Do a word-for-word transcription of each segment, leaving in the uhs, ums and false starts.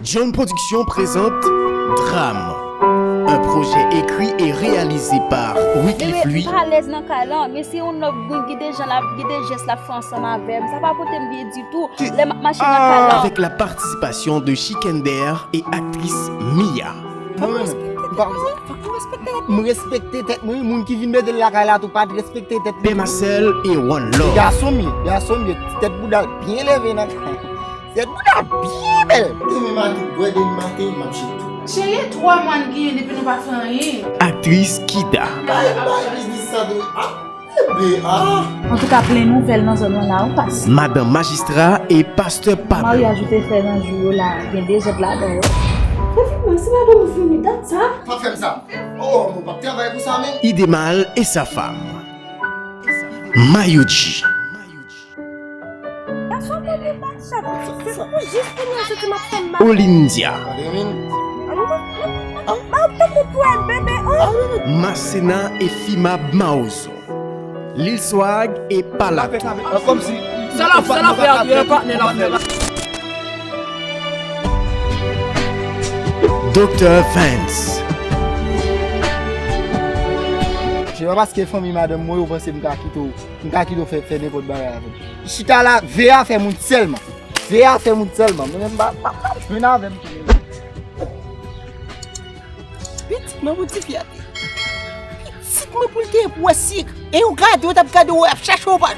John Production présente Drame, un projet écrit et réalisé par Wycliffe Louis. Bebe, m pa alèz nan kay lan, men se yon nòg grenn, gen de jan l ap, gen de jès l ap fè ansanm avè m. Sa pa pote m byen ditou lè m ap mache nan kay lan. Avec la participation de Shikender et actrice Mia. Fòk ou respekte tèt mwen, fòk ou respekte tèt mwen. M respekte tèt mwen, wi, moun ki vin mete l lakay la tou pa t respekte tèt li. Pè Marcel et One Love. Gason m ye, gason m ye, ti tèt bouda l byen leve nan kay. Tèt bouda l byen bèl. Demen maten, bwè demen maten, m ap jete. Cheri, e twa mwa n genyen depi nou pa fè anyen. Aktris Kida. Bay, bay biznis sa tou. Ah, bebe, ah. Antouka, plen nouvèl nan zòn nan la, ou pase. Madan Majistra e Pastè Pablo. Maryaj ou te fè nan jou yo la, gen dezòd ladan yo. Epi mwen, si madanm ou fini dat sa. Pa fè m sa. Oh, mwen p ap travay pou sa menm. Idemal et sa femme. Mayouji. Gason, mwen gen machat. Se pou jis kounye a soti m ap fè mal. Olindia. Ba w tankou pwèl, bebe, oh. Masena e Fimab Mawozo. Lil Swag e Palato. Kòmsi. Sa l ap, sa l ap fè a, patnè l ap fè. Doktè Vance. Se pa paske fanmi madanm mwen yo panse m ka kite w, m ka kite w fè, fè nenpòt bagay avè m. Chita la, veye afè moun sèlman. Veye afè moun sèlman. Mwen menm, m pa, m pa, m pa jwenn avè m tou. Pitit mwen pou ti fyète. Pitit mwen pou l te pou wè sik. E yo gade, yo t ap gade, yo ap chache yo pa.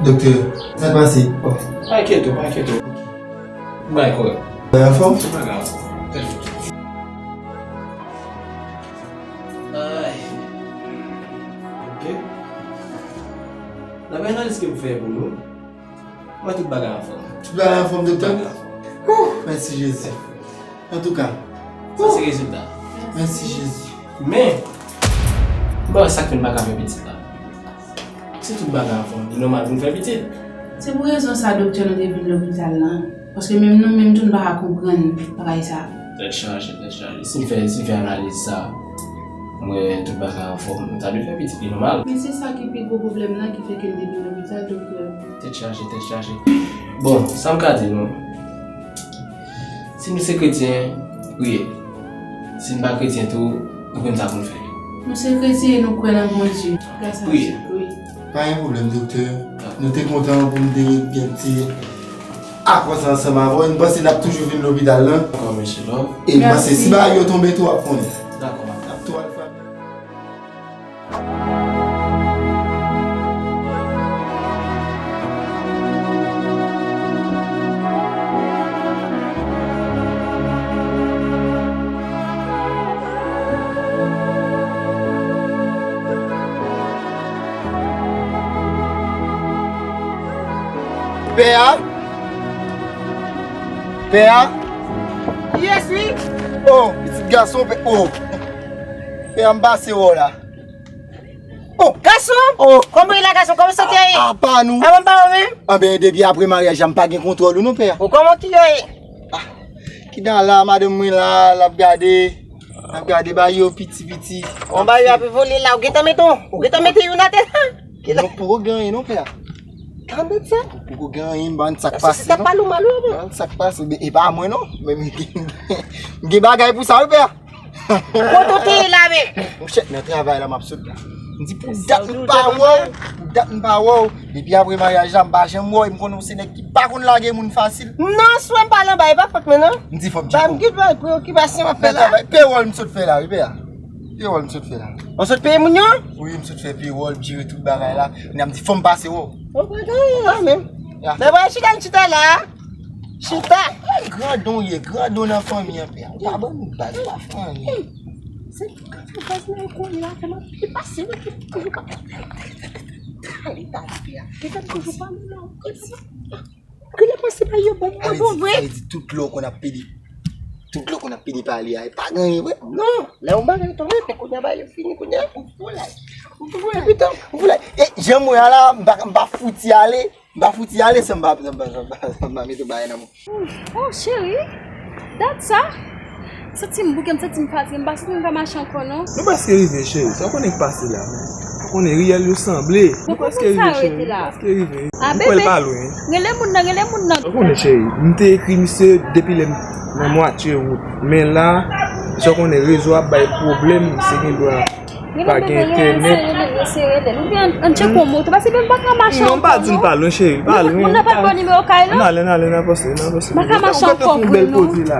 Doktè, sa k pase? Oh, pa enkyete w, pa enkyete w. Bay kòrèk. Bagay anfòm? Tout bagay anfòm. Ay. Ok. Daprè analiz ke m fè pou nou, mwen tout bagay anfòm. Tout bagay anfòm, doktè? Tout bagay anfòm. Ouh, mèsi Jezi. Antouka. Sa se rezilta. Mèsi Jezi. Men, m pa wè sa k fè n pa ka fè pitit la. Si tout bagay anfòm, li nòmal pou n fè pitit. Se pou rezon sa doktè nou te vin lopital la. Paske menm nou menm tou nou pa ka konprann bagay sa. Tèt chaje, tèt chaje. Si n fè, si n fè analiz sa, m wè tout bagay anfòm, nou ta dwe fè pitit, li nòmal. Men se sa ki pi gwo pwoblèm nan ki fè ke n te vin lopital, doktè. Tèt chaje, tèt chaje. Bon, sa m ka di nou, si nou se kretyen, priye. Si n pa kretyen tou, nou konn sa pou n fè. Nou se kretyen e nou kwè nan Bondye. Gras a Dye. Wi. Pa gen pwoblèm, doktè. Nou te kontan pou n te gen ti akò sa ansanm avè w. E m panse n ap toujou vin lopital la. Dakò, mesye Love. E m panse si bagay yo tonbe tou, w ap konnen. Dakò. N ap tou al frape. Pè a? Pè a? Yes, wi. Oh, pitit gason, pè, oh. Pè a, m pase wè w la. Oh, gason! Oh, kòman w ye la, gason? Kòman w santi w ye? A, a pa nou. A, mwen pa ou menm? Anben, depi apre maryaj la, m pa gen kontwòl ou non, pè a. Ou kòman ki yo ye? Ah, ki dan la, madanm mwen la, l ap gade, l ap gade bagay yo piti, piti. Yon bagay yo ap evole la, ou gentan mete, ou gentan mete youn atè. Non, poko gen anyen non, pè a. Gade sa. Poko gen anyen, m pa konn sa k pase non. Sa pale ou mal, wi, bon. M pa konn sa k pase, men e pa mwen non. Men m gen, m gen bagay pou sa, wi, pè a. Kote w te ye la, men? Monchè, nan travay la, m ap sot la. M di, pou dat m pa wè w, pou dat m pa wè w. Depi apre maryaj la, m pa janm wè w, e m konnen w se nèg ki pa konn lage moun fasil. Non, si w wè m pale anba, e pa fòt mwen, non. M di, fò m tcheke w. Ba m gen lòt preyokipasyon m ap fè la. Nan travay, pewòl m sot fè la, wi, pè a. Pewòl m sot fè la. Ou sot peye moun yo? Wi, m sot fè pewòl, m jere tout bagay la. Kounye a m di, fò m pase wè w. Ou pa gen anyen la, menm. Ya. Mwen chita, chita la. Chita! Grandon ye, grandon nan fanmi an, pè. Ou pa ban nou baz, ou pa fè anyen. Se grandon baz nan ekonomi la, fè m ap pase, wi, ki toujou ka pale, pale, pè. Ki fè m toujou pale la, ou konn sa. Ki lè panse pa yo bon, mwen bon vre. Sa vle di tout lè w konn ap pede, tout lè w konn ap pede pale a, e pa gen anyen vre. Non, lè yon bagay tonbe, men kounye a bagay yo fini, kounye a, ou foulay. Ou foulay. Epi tan, ou foulay. E, jan mwen a la, m pa, m pa fouti ale, m pa fouti ale san m pa, san m pa, san m pa, san m pa mete bagay nan men w. Oh, cheri, dat sa? Santi m bouke, m santi m fatige, m pa santi m ka mache ankò, non. Nou prèske rive, cheri. Sa w konnen k pase la, men. Ou konnen riyèl yo sanble. Nou prèske rive, cheri. Nou prèske rive. Ou kwè l pa lwen. Rele moun nan, rele moun nan. Ou konnen, cheri, m te ekri misye depi lè m nan mwatye wout. Men la, sa w konnen rezo ap bay pwoblèm, se gen dwa pa gen entènèt. Rele, rele, rele, rele. Oubyen, ann tcheke yon moto, paske m pa ka mache ankò, non. Non, m pa di l pa lwen, cheri, l pa lwen. Moun nan pa t ba w nimewo kay, non? N ale, n ale, n avanse, n avanse. M pa ka mache ankò pou nou. Ou fè yon bèl koze la.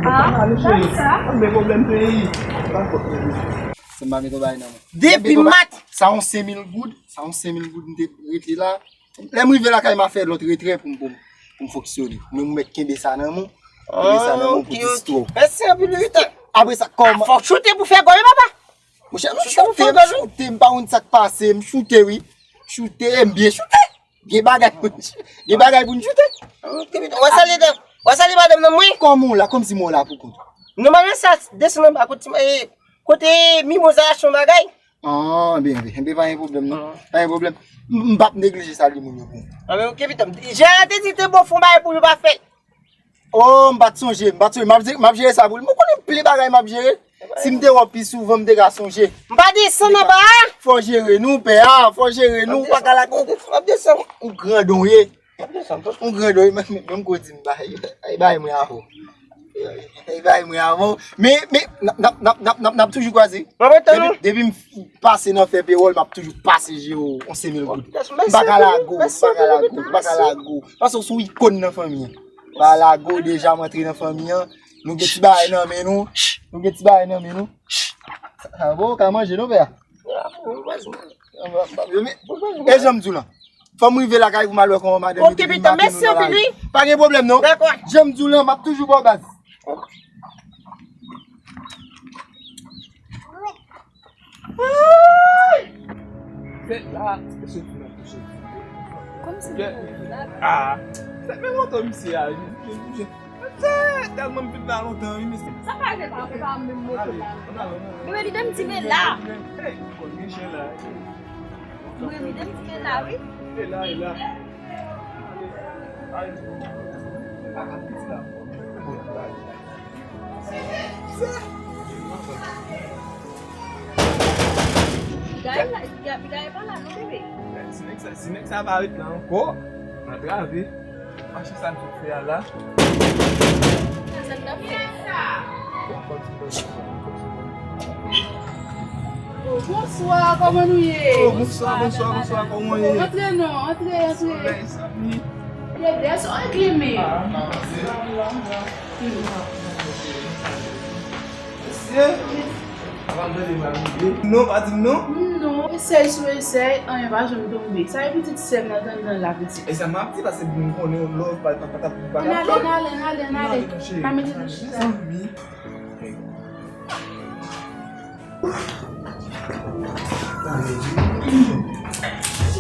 Ah, sa. Ann bay pwoblèm peyi. Se m pa mete w bay nan mwen. Depi mat! Sa yon senk mil goud, sa yon senk mil goud m te rete la. Lè m rive lakay, m a fè lòt retrè pou m, pou m, pou m fonksyone. Men m mèt kenbe sa nan men w. Kenbe sa nan men w pou distro. Mèsi anpil, wi. Apre sa, kòman? Fò w choute pou fè gòl, wi, papa. Monchè, m choute, m choute, m pa konn sa k pase, m choute, wi. Choute, m byen choute. Gen bagay pou n, gen bagay pou n choute. W a salye, w a salye madanm nan, wi. Kòman w la, kòmsi mwen w la pou kont ou? Non, m a lese desann anba kote, eh, kote Mimoza achte yon bagay. Ah, byen, byen, byen, pa gen pwoblèm, non. Ah. Pa gen pwoblèm. M, m p ap neglije salye moun yo pou ou. Ah, men, ok, pitan. Jera te di te bon fon bagay pou yo pa fè. Oh, m pa t sonje, m pa t sonje. M ap, m ap jere sa pou li. Mwen konnen plen bagay m ap jere. Si m te wè w pi souvan, m te ka sonje. M pa desann anba a. Fò jere nou, pè a, fò jere nou, pa ka lage w. M ap desann. Ou grandon ye. M ap desann. Ou grandon ye, men, men, menm kote m bay, bay, bay mwen avè w. Bay mwen avè w. Men, men, n ap, n ap, n ap, n ap, n ap, n ap toujou kwaze. Depi, depi m pase nan fè pewòl, m ap toujou pase jere w yon senk mil goud. M pa ka lage w, m pa ka lage w, m pa ka lage w. Paske w se yon ikòn nan fanmi an. Pa lage w deja, m antre nan fanmi an. Nou gen ti bagay nan men nou. Nou gen ti bagay nan men nou. Sa bon, w ka manje non, pè a. E jan m di w lan. Fò m rive lakay pou m al wè kòman madanm yo depi maten nou nan lari. Pa gen pwoblèm non. Jan m di w lan, m ap toujou ba w baz. Fèt la, soti nan kouche. Kòmsi. Ah, fèt men lontan misye a. Misye, tèlman m vin la lontan, wi, mesye. Sa pa rive pa, pa menm moto la. Ann ale, ann ale. Bebe, li menm ti men la. Hey, konn gen chen la. Bebe, li menm ti men la, wi. E la, e la. Ay, ay, ay. Gaël la, Ga-, Gaël pa la non, bebe. Si nèg sa, si nèg sa pa ret la ankò, n a trave. Machin sa n sot fè a la. Sa n ap fè? Oh, bonswa, kòman nou ye? Oh, bonswa, bonswa, bonswa, kòman w ye? Antre non, antre, antre. Solèy, zanmi. Bebe, sa w regle men? Ah, non, se la, la, la. Mesye, sa va gade m la, mesye. Non, pa di m non. Non, esèy sou esèy, anyen pa janm tonbe. Sa e pitit sè m nan tann nan la, pitit. E sa m ap di, paske m konnen yon love pa, pa, pa, pa, pa. Ann ale, ann ale, ann ale, ann ale. Pa mete nou chita. Mezanmi.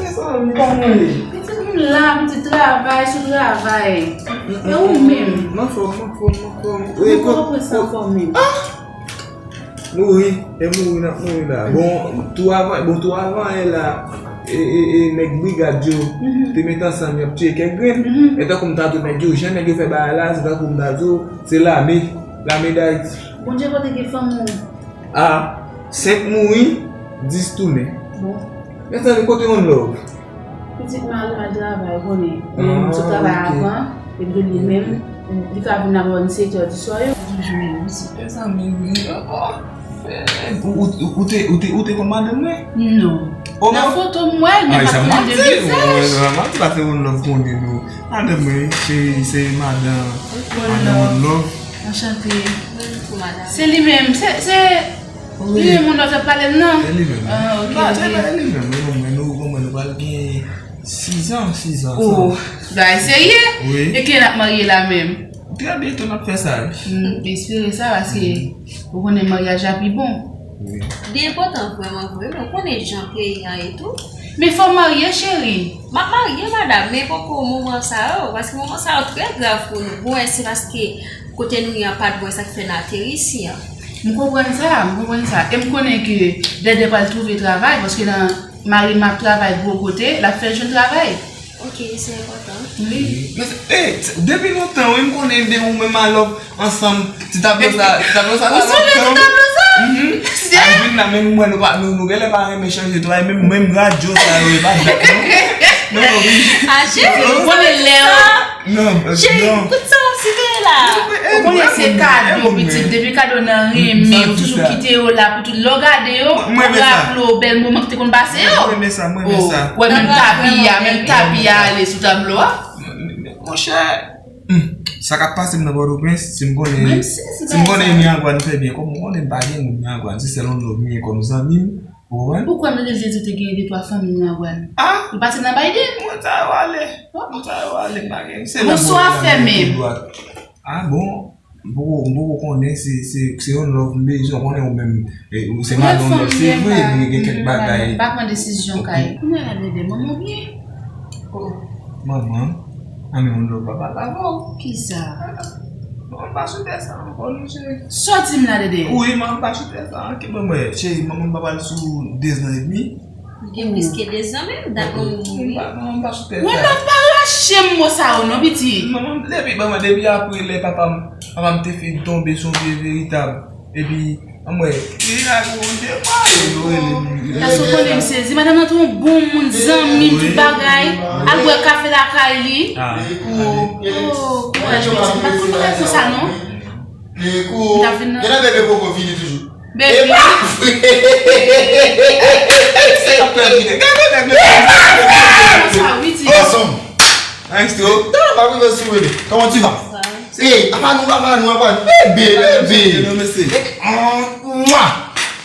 Mezanmi, kòman w ye? Pitit, m la, pitit, travay sou travay. E ou menm? M anfòm, m anfòm, m anfòm. Ou pa reprann sa ankò menm? Ah! Mouri, e mouri n ap mouri la. Bon, tou avan, bon, tou avan yè la, e, e, e, nèg brigad yo te met ansanm, y ap tiye kèk grenn. E tankou m ta di w nèg yo, jan nèg yo fè bagay la, se tankou m ta di w, se lame, lame Dayiti. Bondye kote gen fanmi w? A, senk mouri, dis tounen. Bon. Mezanmi, kote One Love? Pitit mari m al travay, ou konnen. Li menm sot travay avan, epi li menm, li ka vin apre sèt è di swa yo. Toujou menm, wi. Mezanmi, wi. Ou, ou, ou te, ou te, ou te konn madanm mwen? Non. Nan foto m wè l, men m pa konnen de vizaj. Sa m ap di, paske One Love konnen nou. Madanm mwen, se, se madanm, madanm One Love. Anchante. Se li menm, se, se li menm moun nan t ap pale m nan? Se li menm. Ah, ok, ok. Se li menm, men nou, men nou, nou pral gen Sizan, sizan. Oh, bagay serye. E kilè n ap marye la menm? Trè byento n ap fè sa. M espere sa paske ou konnen maryaj la pi bon. Li enpòtan vrèman vre, men ou konnen jan peyi an ye tou. Men fò w marye cheri. M ap marye madam, men poko moman sa yo, paske moman sa yo trè grav pou nou. Bon, èske se paske kote nou ye an pa t bon, e sa k fè n ateri isi an? M konprann sa, m konprann sa. E m konnen ke Dèdè pral twouve travay, paske nan mari m ap travay gwo kote, l ap fè l jwenn travay. Ok, se enpòtan. Wi. Men, eh, depi lontan, wi, m konnen de ou menm a love ansanm. Ti tablo sa, ti tablo sa, Ou sonje ti tablo sa? Al vin la, menm mwen, nou pa, nou, nou genlè pa renmen chanje tway, menm, menm radyo sa yo, e pa dat, non. Non, non, wi. Ah, cheri, Ou konnen lè yo. Non, euh, cheri, non. Kout sa w ap site la. Ou konnen se kado, pitit, depi kado nan renmen, ou toujou kite yo la pou tout. Lè w gade yo, ou raple w bèl moman ki te konn pase yo. Mwen renmen sa, mwen renmen sa. Ou wè menm tapi a, menm tapi a ale sou tablo a. Monchè, hmm, sa k ap pase m nan Pòtoprens, si m konnen, Mwen sezi si m konnen Miragwàn fè byen, kòm m konnen m pa gen moun Miragwàn, se sèl yon lòm m gen kòm zanmi m, ou konprann? Ou kwè m te di ou te gen de twa fanmi Miragwàn? Ah, Ou pase nan Biden? Mwen ta yo ale, mwen ta yo ale, m pa gen. Se Bonswa, fèmen. Ah bon, m poko, m poko konnen, se, se, se yon lòv m bezwen, konnen ou menm, eh, ou se madanm lòv, se vre, men gen kèk bagay. M pa pran desizyon kay. Kounye a la Dèdè, manman w byen? Manman, an men yon lòv papa la, bon. Kisa? Non, m pa sou tè sa ankò, non, cheri. Sa w di m la, Dèdè? Wi, man, m pa sou tè sa ankò, bon, mwen, cheri, manman m pa pral sou de zan edmi. Gen plis ke de zan menm, dat manman w mouri. M pa, non, m pa sou tè Wè, sa. lòv pa rache m mo sa yo, non, pitit. Manman, depi, manman, depi apre lè papa m, papa m te fin tonbe, se yon vye veritab. Epi, anmwey, li rakonte mwen, yo rele m. Paske w konnen m sezi. Madanm nan te yon bon moun, zanmi m, tout bagay. Al bwè kafe lakay li. Ah. Oh, kouraj, pitit. M pa t konn bagay konsa, non. Li kou. M ta vin nan- Gen nan bebe poko vini toujou. Baby. Se yon pèl ki te. Gade nèg yo. Sa, wi, ti. Awesome. Maestro. Tala pa rive sou bebe. Comment tu vas? Eh, apa nou, apa nou, apa nou. Bebe, bebe. Non, men se. Mwa.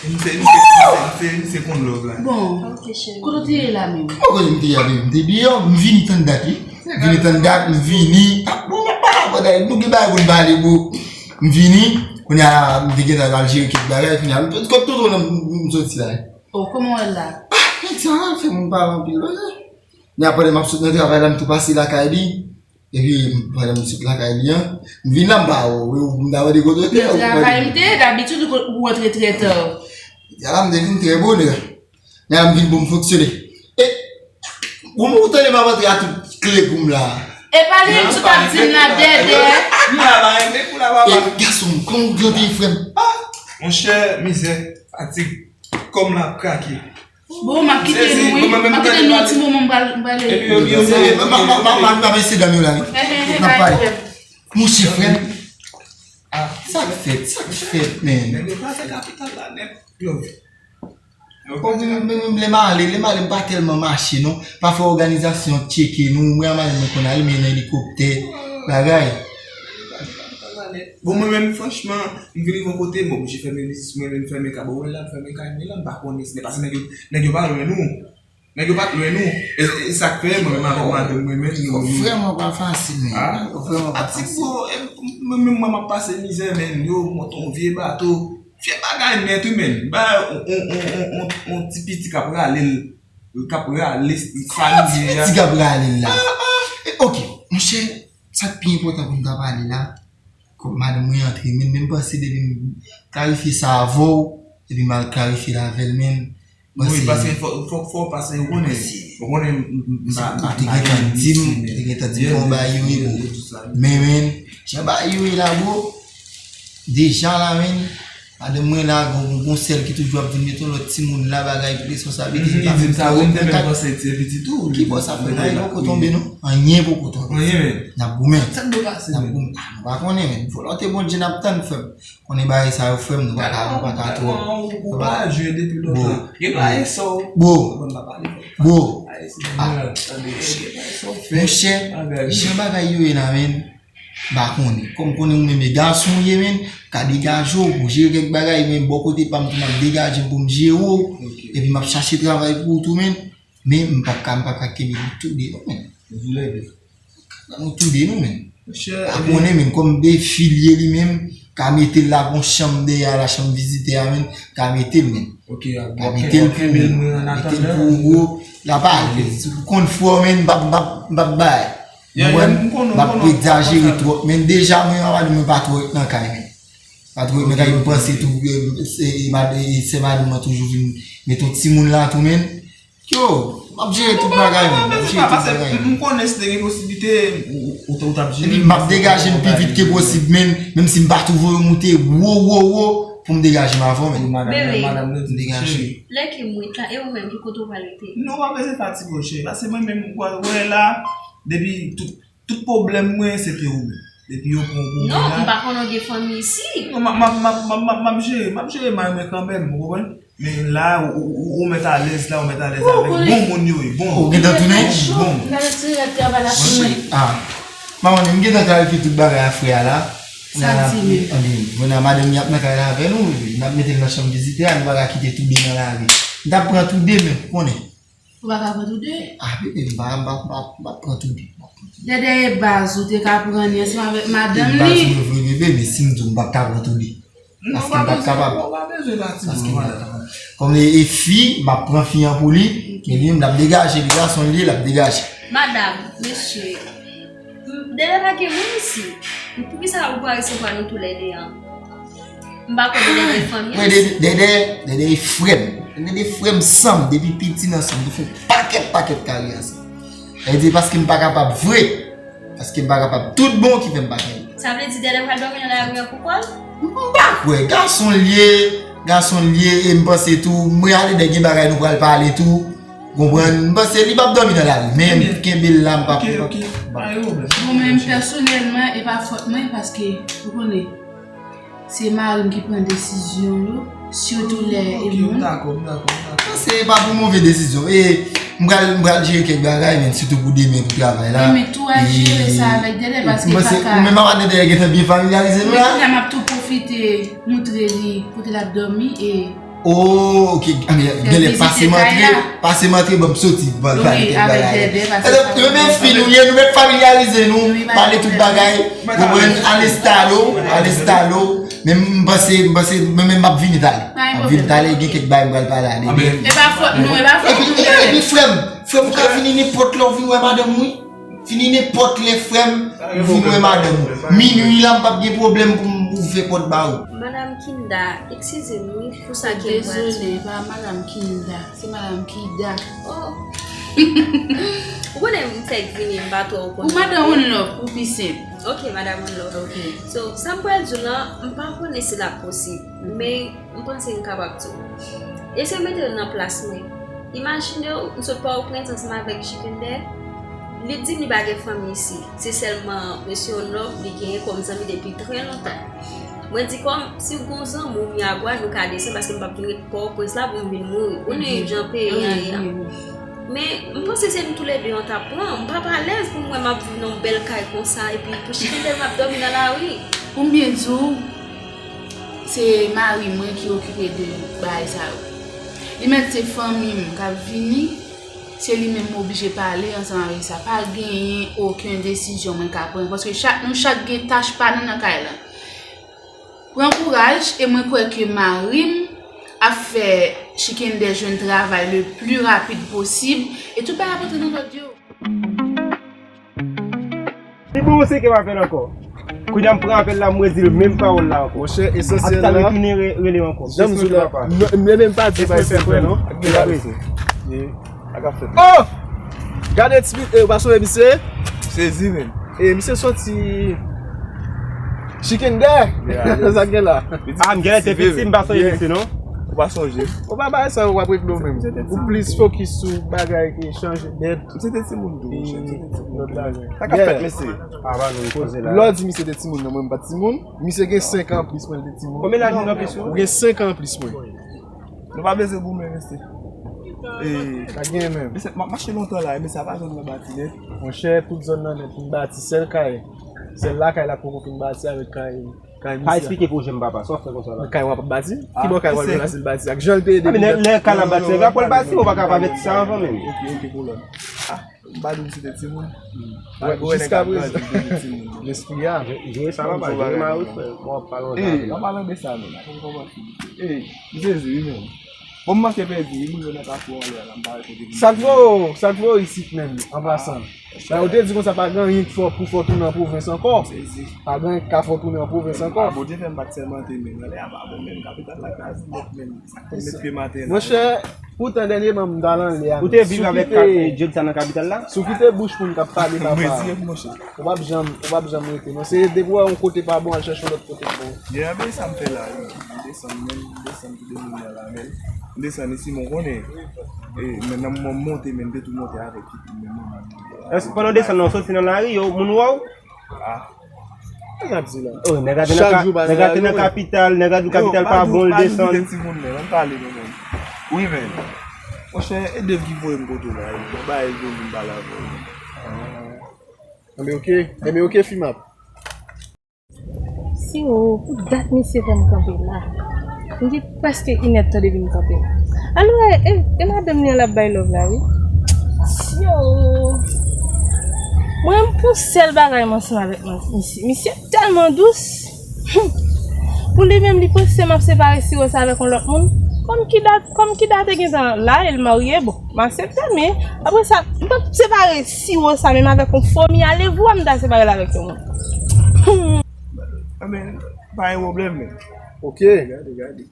M se, m se, m se, m se konn lòv la. Bon, Ok, cheri. kote w te ye la menm? Mwen konnen m te ye, m te deyò, m vini tann dat, wi. M vini tann dat, m vini. Ah, bon, m ap pale avè w, nou gen bagay pou n pale, bro. M vini, kounye a, m te gentan al jere kèk bagay, kounye a, m kot tout ou nan m soti la. Oh, kòman w wè l la? Ah, nèg sa a fè moun pale anpil, wi. Men apre, m ap sot nan travay la, m tou pase lakay li. Epi, pandan m sot lakay li an, m vin la, m pa wè w, m ta mande kote w te. Nan travay m te ye, dabitid ou rantre trè ta. Ya la, m te vin trè bonè. Nèg la m vin pou m fonksyone. E, bon, ou tande m ap antre a tout kle pou m la. E pa li menm sou t ap di m la, Dèdè. M la ba renmen pou la papa. E, gason, kòman w grandi, frè m? Monchè, mizè, fatig, kò m la ap krake. Bon, m ap kite nou, wi. M ap kite nou yon ti moman, m pral, m pral. Epi yo, yo, Se, m, m, m, m, m, m ap ese dam yo la, wi. He, he, he, N ap pa pale. gen pwoblèm. Monchè, frè m. Sa k fèt, sa k fèt, men. Nèg yo pa fè kapital la nèt, yo. Bon, men, men, men, lè m ale, lè m ale, m pa tèlman mache, non. Pa fè òganizasyon tcheke nou. Mwen, a m ale, mwen konn ale, men nan elikoptè, bagay. Bon, mwen menm, franchman, m vin rive yon kote, m oblije fèmen biznis mwen, m fèmen kab, mwen la, m fèmen kay mwen la, m pa konnen, se pa se nèg yo, nèg yo pa lwen nou. Nèg yo pa t lwen nou. E, e sa k fè, mwen menm avèk madanm mwen menm, nou, nou. Vrèman pa fasil, men. Ah. Vrèman pa Fatig, fasil. bro, e, mwen menm, mwen, m ap pase mizè, men, yo monte yon vye bato. Fè bagay nèt, wi, men. Ba, on, on, on, on, on, on ti piti k ap rale l, k ap rale fanmi li a. Ti gab rale l la. E, ok, monchè, sa k pi enpòtan pou m ta pale la, kòm madanm mwen antre, men, men m panse depi m klarifye sa avè w, depi m al klarifye l avè l, men, Wi, panse paske fò, fò, fò pase, ou konnen, ou konnen, m, m, m, pa, pa, Ou te gentan di m, ou te gentan di m kòman bagay yo ye, bon. Men, men, jan bagay yo ye la, bro. Deja la, men, madanm mwen la, gon, gon sèl ki toujou ap di m, "Meton lòt timoun la, bagay, responsablite." Li di m sa, wi, m te menm panse ti piti tou. Ki bò sa fè? Anyen poko tonbe, non? Anyen poko tonbe. Anyen, men. N ap goumen. Sa k dwe pase, men? N ap goumen. Ah, nou pa konnen, men. Volonte Bondye n ap tann, frè m. Konnen bagay sa yo, frè m, nou pa ka, nou pa ka twò. Ou pa jwe depi lontan. Gen bagay sa w. Bro. Bon, m pa pale. Bro. Ay, se mwen, tande, gen bagay sa w fè. Monchè, jan bagay yo ye la, men, m pa konnen. Kòm m konnen ou menm e gason ou ye, men, ka degaje w pou jere kèk bagay, men bò kote pa m tou, m ap degaje m pou m jere w. Epi m ap chache travay pou ou tou, men. Men m p ap ka, m p ap ka kenbe nou tou de non, men. Nou tou de. Nou tou de nou, men. Monchè, pa konnen, men, kòm de fi l ye li menm, ka mete l la, gon chanm dèyè a la, chanm vizitè a, men, ka mete l, men. Ok, ka mete l pou ou, mete l pou ou, l ap ale. Si w konn fò, men, m p ap, m p ap, m p ap bay. Ou konprann? M p ap egzajere twòp, men deja, mwen, madanm mwen pa twò ret nan kay, men. Pa twò ret nan kay, m panse tou, e, e, e, mad-, e, sè madanm mwen toujou vin mete yon timoun la tou, men. Yo, m ap jere tout bagay, men. M ap jere tout bagay, men. M konnen si te gen posiblite, ou, ou, ou t ap jere. Epi m ap degaje m pi vit ke posib, men, menm si m pa tou voye w moute wo, wo, wo, pou m degaje m avan w, men. Bebe, m degaje. Lè ke m ret la, e ou menm, ki kote w pral rete? Non, w ap rete fatige, cheri. Paske mwen menm, ou pral wè la, depi tout, tout pwoblèm mwen, se te ou menm. Depi yo pran w pou mwen la. Non, m pa konnen w gen fanmi isi. Non, m ap, m ap, m ap, m ap, m ap, m ap jere, m ap jere mari mwen kanmenm, ou konprann? Men la, ou, ou, ou, ou mèt alèz la, ou mèt alèz avèk bon moun yo ye, bon. Ou gentan tounen? Bon. Gade ti rèd travay la pou mwen. Ah. Manman, m gentan klarifye tout bagay a frè a la. Sa l di menm? Anben, bon, nan madanm li ap nan kay la avè nou, n ap mete l nan chanm vizitè a, nou pa ka kite tou de nan lari. M t ap pran tou de, men, ou konnen. Ou pa ka pran tou de? Ah, bebe, m pa, m pa, m pa, m pa pran tou de. M pa pran tou de. Dèdè e baz ou te ka pran li ansanm avèk madanm li. E baz mwen vre, bebe, men si m di w m p ap ka pran tou de. Paske m p ap kapab. Ou pa bezwen pati pou madanm. Kòm e, e fi, m ap pran fi an pou li, men li menm l ap degaje, li gason l ye, l ap degaje. Madam, mesye, m, Dèdè pa gen moun isi. Poukisa ou pa resevwa nou toulède an? M pa konn Dèdè fanmi an isi. Dèdè, Dèdè, Dèdè e frè m. Dèdè frè m san m, depi piti n ansanm, nou fè pakèt, pakèt kari ansanm. Sa vle di paske m pa kapab vre. Paske m pa kapab tout bon ki fè m pa kenbe. Sa vle di Dèdè pral dòmi nan lari an pou kò l? M pa kwè. Gason l ye, gason l ye, e m panse tou, mwen a Dèdè gen bagay nou pral pale tou. Konprann? M panse li p ap dòmi nan lari, men m kenbe l la, m p ap, m p ap. Mwen menm pèsonèlman, e pa fòt mwen, paske, ou konnen, se mari m ki pran desizyon yo, sitou lè e moun. Ok, m dakò, m dakò, m dakò. Se pa pou move desizyon. E m pral, m pral jere kèk bagay, men sitou pou demen, pou travay la. Wi, men tou al jere sa avèk Dèdè, paske m pa ka. Ou menm avèk Dèdè gentan byen familyarize nou la? Men kounye a m ap tou pwofite moutre li kote l ap dòmi e Oh, ok. Anben, genlè pase m antre, pase m antre, ban m soti, ban m pale kèk bagay. Alò, nou menm fi nou ye, nou mèt familyarize nou, pale tout bagay. Konprann? Alestalo, alestalo. Men m panse, m panse, mwen menm m ap vini talè. M ap vini talè, gen kèk bagay m pral pale a Dèdè. E pa fòt nou, e pa fòt nou. Epi, epi, epi, frè m, frè m, ou ka vini nenpòt lè w vin wè madanm ou, wi. Vini nenpòt lè, frè m, ou vin wè madanm ou. Minwi la, m p ap gen pwoblèm pou m ouvè pòt ba ou. Madam Kinda, eskize m, wi, pou sa ke m pral di. Dezole, e pa Madam Kinda, se Madam Kida. Oh. Ou konnen m fèk vini, m pa twò konn. Ou Madam One Love, pou pi senp. Ok, Madam One Love. Ok. So, sa m pral di w lan, m pa konnen si l ap posib. Men, M panse m kapab di w. Eseye mete w nan plas mwen. Imajine w, m sot Pòtoprens ansanm avèk Chikender. Li di m li pa gen fanmi isi. Se sèlman mesye Onlove li genyen kòm zanmi depi trè lontan. Mwen di kòm si w gon zanmi w Miragwàn, nou ka desann paske m p ap vin ret Pòtoprens la pou m vin mouri. Ou konnen jan peyi an ye a. Men, m panse se nou toulède an t ap pran. M p ap alèz pou m wè m ap viv nan yon bèl kay konsa, epi pou Chikender m ap dòmi nan lari. Pou m byen di w, se mari mwen ki okipe de bagay sa yo. Li mèt se fanmi m k ap vini, se li menm m oblije pale ansanm avèk sa. Pa genyen okenn desizyon mwen ka pran, paske chak, nou chak gen tach pa nou nan kay la. Pran kouraj, e mwen kwè ke mari m ap fè Chikender jwenn travay le pli rapid posib, e tout bagay ap antre nan lòd yo. Li bon, se ke m apèl ankò. Kounye a m pran apèl la, m redi l menm pawòl la ankò. Monchè, esansyèl la. Ap tounen re-, rele m ankò. Jan m di w la, non, m menm pa di bagay se vre non. Ak gen la rezi. Ak ap fèt. Oh! Gade ti, eh, ou pa sonje misye? Sezi menm. Eh, misye soti Chikender. Sa gen la. Ah, m genlè te piti, m pa sonje misye non. Ou pa sonje. Ou pa bay sa, ou ap regle w menm. Ou plis fokis sou bagay ki chanje dèt. Misye te timoun tou, monchè, misye te timoun. Lòt bagay. Sa k ap fèt, mesye? Lè w di misye te timoun nan, mwen m pa t timoun. Misye gen senk an plis mwen, li te timoun. Konbyen laj ou gen anplis ou? Ou gen senk an plis mwen. Nou pa bezwen goumen, mesye. E, pa gen menm. Mesye, m ap mache lontan la, mesye, a pa zòn nan bati nèt. Monchè, tout zòn nan nèt, m bati sèl kay. Sèl lakay la k poko fin bati avèk kay. Pa eksplike pwojè m papa, sa w ap fè konsa la? Kay w ap bati? Ki bò kay w ap jwenn asil bati? Ak jan l te ede. Lè kay la bati, nèg la pral bati, ou pa ka pa mete sa anvan menm. Ok, ok, pwoblèm. Ah, m pa di m se te timoun. Jiska prezan. Lespri a. Jere sa papa, jere mari frè. Bon, w ap pale anjan. An palan de sa menm, m konprann. Ey, m sezi wi menm. Bon, m manke pèdi wi, moun yo nan kafou anlè a la, m pa wè kote vin. Sa k voye w, sa k voye w isit menm, an pasan? Sa yo te di konsa pa gen anyen k fè pou fè w tounen an pwovens ankò. Pa gen anyen k ka fè w tounen an pwovens ankò. Ah, Bondye fè m pa t sèmante menm. Anlè a pa bon menm, kapital la kraze nèt menm. Sa k fè m met pye m atè la. Monchè, poutan dènyèman m t al anlè a. Ou te viv avèk Jodson nan kapital la? Si w kite bouch moun k ap pale papa. Ou p ap janm, ou p ap janm rete. Non, se depi w wè yon kote pa bon, al chèche yon lòt kote k bon. Yeah, men sa m fè la, wi. M desann menm, m desann tou de moun nan la, men m desann isi, men w konnen. E, men nan moman m monte, men m te tou monte avèk ekip menm manman m. Èske pandan w desann nan, w soti nan lari, yo, moun wè w? Ah. Sa n ap di la? Oh, nèg la te nan ka-, nèg la te nan kapital, nèg la di w kapital pa bon, l desann. Yo, pa di w, pa di w kite timoun nan, ann pale non, men. Wi, men. Monchè, e Dave ki voye m kote w la, wi. Mwen ba e vin pale avè w. Enben, oke. Enben, oke, Fimap. Si o, pou dat misye fè m kanpe la. M gen prèske inèdtan depi m kanpe la. Alò, e, e, e madanm li an l ap bay love la, wi. Si o. Mwen, m pou sèl bagay m ansanm avèk misye. Misye tèlman dous. Pou li menm, li panse m ap separe Siwo sa avèk yon lòt moun. Kòm ki dat, kòm ki dat te gentan la, e l marye, bon. M aksepte, men apre sa, m p ap separe Siwo sa menm avèk yon fomi alevwa m ta separe l avèk yon moun. Anben, pa gen pwoblèm, men. Oke. Gade, gade.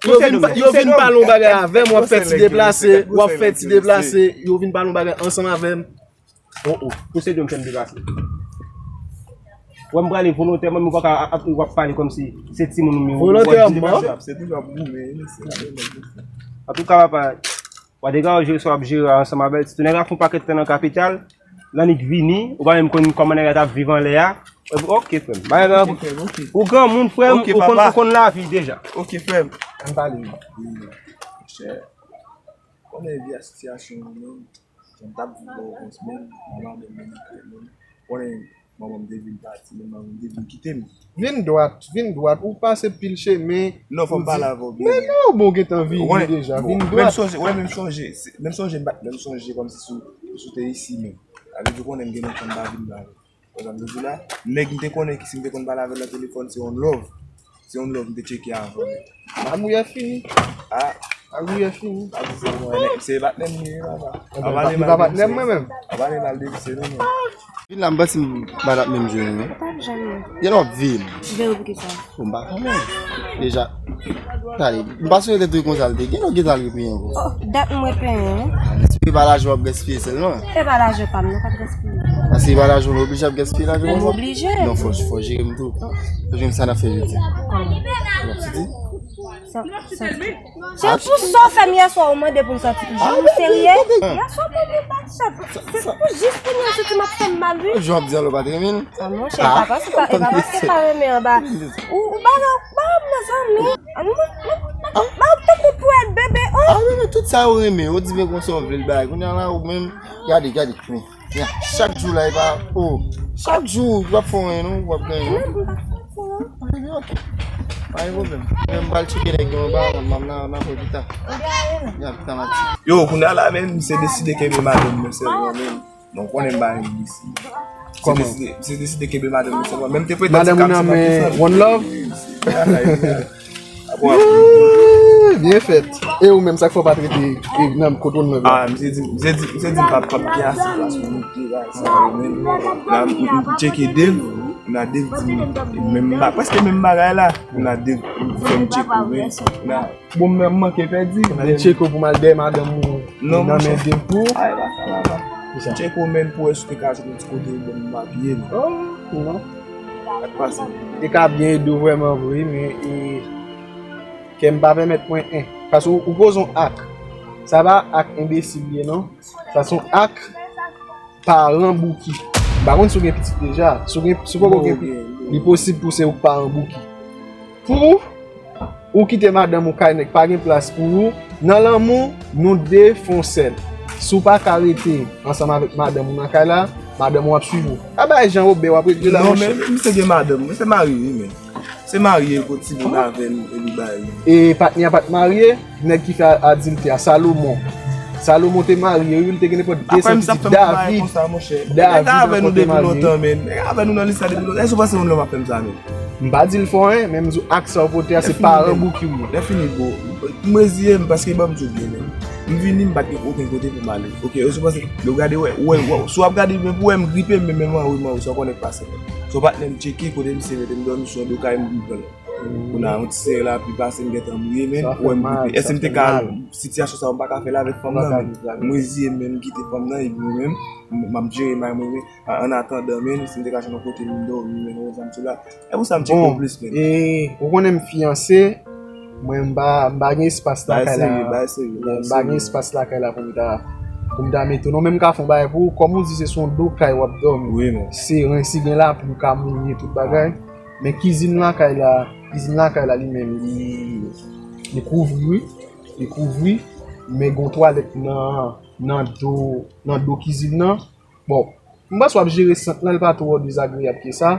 Yo vin pa-, yo vin pale yon bagay avè m, w ap fè ti deplase, w ap fè ti deplase, yo vin pale yon bagay ansanm avè m. Oh, oh. Pou se de m fè m deplase. Wè m prale volontèman, men w pa ka ap, ap, w ap pale kòmsi se timoun ou menm. Volontèman? Se toujou ap goumen, wi, mesye. Antouka, papa, w a degaje sa w ap jere ansanm avè l. Sitou nèg la fè yon pakèt tan nan kapital, l annik vini, ou pa menm konn kòman nèg la t ap viv anlè a. Oke, frè m. Bagay la, ou granmoun, frè m, ou konn, ou konn lavi deja. Oke, frè m. Ann pale, non. Monchè, konnen vi a sitiyasyon an menm. Jan m t ap viv la, ou konn menm, manman m menm, menm, konnen manman m te vin pati, menm manman m te vin kite m. Vin dwat, vin dwat, ou pase pil chemen. Non, fò m pale avè w byen. Men non, bon, gentan vini deja, vin dwat. Menm sonje, wè, menm sonje, menm sonje, m pa t menm sonje kòmsi si w te isi menm. Sa vle di w konnen m gen lontan m pa vin la. Wè sa m te di la? Nèg m te konnen ki si m te konn pale avè l nan telefòn, se on love. Se on love m te tcheke avan. Lagouyè fini. Ah. Lagouyè fini. Pa di sa, mwen, se patnè m li ye, papa. Li pa patnè m, mwen menm. Papa li mal devise nou, non. Vin la, m panse m pa t ap menm jwe nou, non. Ou p ap janm ye. Gen lòt vin. Jere pou kisa? Bon, m pa konnen. Deja, tande, m pa sonje te tou konsa l te. Gen lòt gen ta l repenyen ankò. Oh, dat mwen repenyen, wi. Ah, men si se pa lajan w ap gaspiye sèlman. E pa lajan pa m, non, k ap gaspiye. Paske se pa lajan w, nou oblije ap gaspiye lajan konsa. M oblije. Non, fò, fò jere m tou. Fò jere m sa n ap fè jodi. Kòman? N ap soti? Sa, sa. Se pou sa w fè m yèswa, ou mande pou m soti. Ou serye? Yèswa, pou m bat chat. Se pou jis pou nou soti, m ap fè m mal, wi. Jan w ap di a, w pa t renmen l? Ah, monchè, e pa paske pa, e pa paske pa renmen anba. Ou, ou ba, ba, mezanmi. Ah, nou, nou, ba, tankou pwèt, bebe, oh. Ah, men, men, tout sa yo renmen. Ou di men konsa w vle l bay. Kounye a la, ou menm, gade, gade, men. Ya, chak jou la, e pa, oh. Chak jou, ou p ap fè anyen, non, ou p ap gen anyen, non. Ok, ok. Pa gen pwoblèm. Men m pral tcheke nèg yo anba, m, m, m, m, m, pita. Ya, pita, m ap di. Yo, kounye a la, men, misye deside kenbe madanm mwen sèlman, men. Non, konnen m pa renmen misye. Kòman? Misye deside, misye deside kenbe madanm mwen sèlman. Men m te prete ti kab sou madanm mwen. One love? Byen fèt. E ou menm, sa k fè w pa t rete, e, nan kote w nan la? Ah, misye di, misye di, misye di m p ap, p ap gen ase plas pou nou te la, sa yo menm. La, m, m, m tcheke Dave, la Dave di m, menm ba-, prèske menm bagay la. La Dave fè m tcheke ou menm. La, bon, m manke pèdi. Nan tcheke w pou m al dèyè madanm ou nan men Dave pou. Ay, pa sa, pa sa. Tcheke w menm pou wè si w te ka jwenn yon ti kote ou bon m apiye l. Oh, non. Sa k pase? E ka byen ede w vrèman vre, men, e, kè m pa pèmèt mwen, en. Paske ou, ou poze yon ak. Sa pa ak enbesil li ye, non. Sa se yon ak paran Bouki. M pa konn si w gen pitit deja. Si w gen, si w poko gen pitit, li posib pou se ou k paran Bouki. Pou ou kite madanm ou kay nèg, pa gen plas pou ou. Nan lanmou, nou de fè yon sèl. Si w pa ka rete ansanm avèk madanm ou nan kay la, madanm ou ap swiv ou. Pa bay jan Wobe w ap regle la, monchè. Non, men misye gen madanm, misye marye, wi, men. Te marye kot timoun avè m epi bay li. E patnè a pa t marye, nèg ki fè adiltè a, Salomon. Salomon te marye, wi, li te gen nenpòt de san pitit. David, David ankò te marye. Nèg avè nou nan lis la depi lontan, men. Èske w panse yon nonm ap fè m sa, men? M pa di l fè w anyen, men m di w ak sa w pote a, se paran Bouki w ye. Lè fini, bro. M reziye m, paske ban m di w byen, men. M vini, m pa t gen okenn kote pou m ale. Ok, èske w panse, lè w gade, wè, wè, wè, si w ap gade, men pou wè m gripe, men, men, men, wi, men, wi, sa w konnen k pase. Se yon patnè m tcheke kote misye mete m dòmi sou yon do kay, m pran. Kounye a, yon ti sere lapli pase, m gentan mouye, men, wè m gripe. Èske m te ka, sitiyasyon sa, m pa ka fè l avèk fanm nan, men. M reziye m, men, m kite fanm nan, epi mwen menm, m, m ap jere may mwen, men, an, an atandan, men, si m te ka jwenn yon kote m dòmi, men, yon zam sou la. E pou sa m tcheke w plis, men. E, ou konnen m fiyanse, mwen, m pa, m pa gen espas lakay la. M pa gen espas lakay la pou m ta, pou m ta mete w. Non, men m ka fè yon bagay pou ou, kòm ou di se sou yon do kay w ap dòmi. Wi, men. Seren, si gen lapli, ou ka mouye tout bagay. Men kizin lakay la, kizin lakay la li menm, li, li kouvri, wi. Li kouvri, men gon twalèt nan, nan do, nan do kizin nan. Bon, m panse w ap jere sant lan, li pa twò dezagreyab ke sa.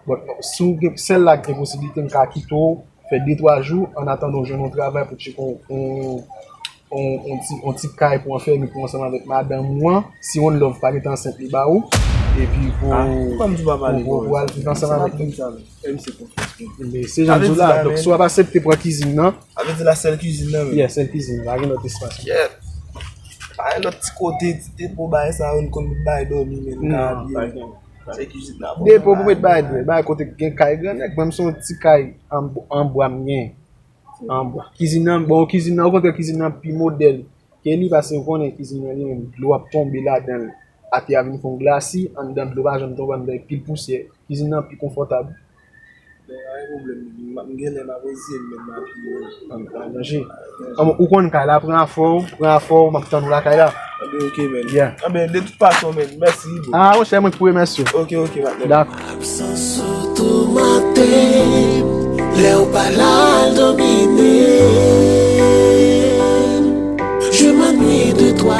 Bon, si w gen, sèl la k gen posiblite, m ka kite w fè de twa jou, an atandan w jwenn yon travay pou tcheke yon, yon, yon, yon ti, yon ti kay pou anfèmen pou ansanm avèk madanm ou an. Si One Love pa gentan ansent li ba ou, epi pou, pou, pou al viv ansanm avèk li. Men se jan m di w la, donk si w ap aksepte pran kizin nan. Sa vle di la sèl kizin nan, men. Yeah, sèl kizin nan, pa gen lòt espas. Yeah. Pa gen lòt ti kote, ti depo, bagay sa yo, n konn bay dòmi, men n ka abiye. Se kizin nan. Depo pou met bagay dwèt, bagay kote gen kay grannèg, mwen m se yon ti kay an, an bwa m gen. An bwa. Kizin nan, bon, kizin nan, okontrè, kizin nan pi modèl ke li, paske ou konnen kizin nan li menm, dlo ap tonbe ladan l, atè a vin fè yon glasi, anndan dlo pa janm tonbe, anndan pil pousyè. Kizin nan pi konfòtab. Bon, pa gen pwoblèm, men. M, m genlè m ap reziye m, men m ap, m ap manje. Anben, ou konn kay la, pran afè w, pran afè w, m ap tann ou lakay la. Anben, ok, men. Yeah. Anben, de tout fason, men, mèsi, bro. Ah, monchè, mwen ki pou remèsye w. Ok, ok, patnè. Dakò. Absans ou toumante m, lè w pa la l domine m. Je m'ennuie de toi.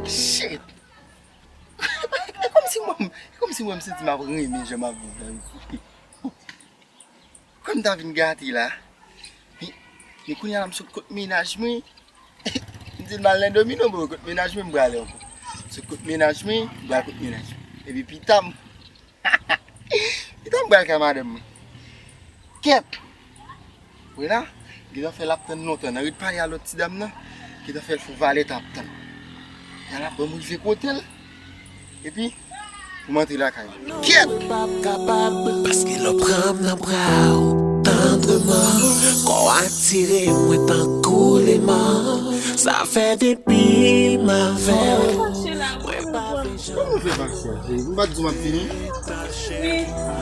Shit! E kòmsi mwen, e kòmsi mwen m santi m ap renmen jan m ap viv la isi. Kòm m ta vin gate la. Men, men kounye a la m sot kot mennaj mwen. M di l m al nan domino, bon, kot mennaj mwen m prale ankò. Sot kot mennaj mwen, m pral kot mennaj mwen. Epi pita m, pita m pral kay madanm mwen. Kèt! Wi la, gentan fè l ap tann lontan. Nan ret pale a lòt ti dam nan, gentan fè l fè yon valèt ap tann. Yal ap ban m rive kote l. Epi, pou m antre lakay mwen. Kèt! Paske lè w pran m nan bra w tandreman, kò w atire mwen tankou leman. Sa fè depi m avè w, mwen pa vle jan. Kòman w fè fache a, cheri? M pa t di w m ap vini? Wi.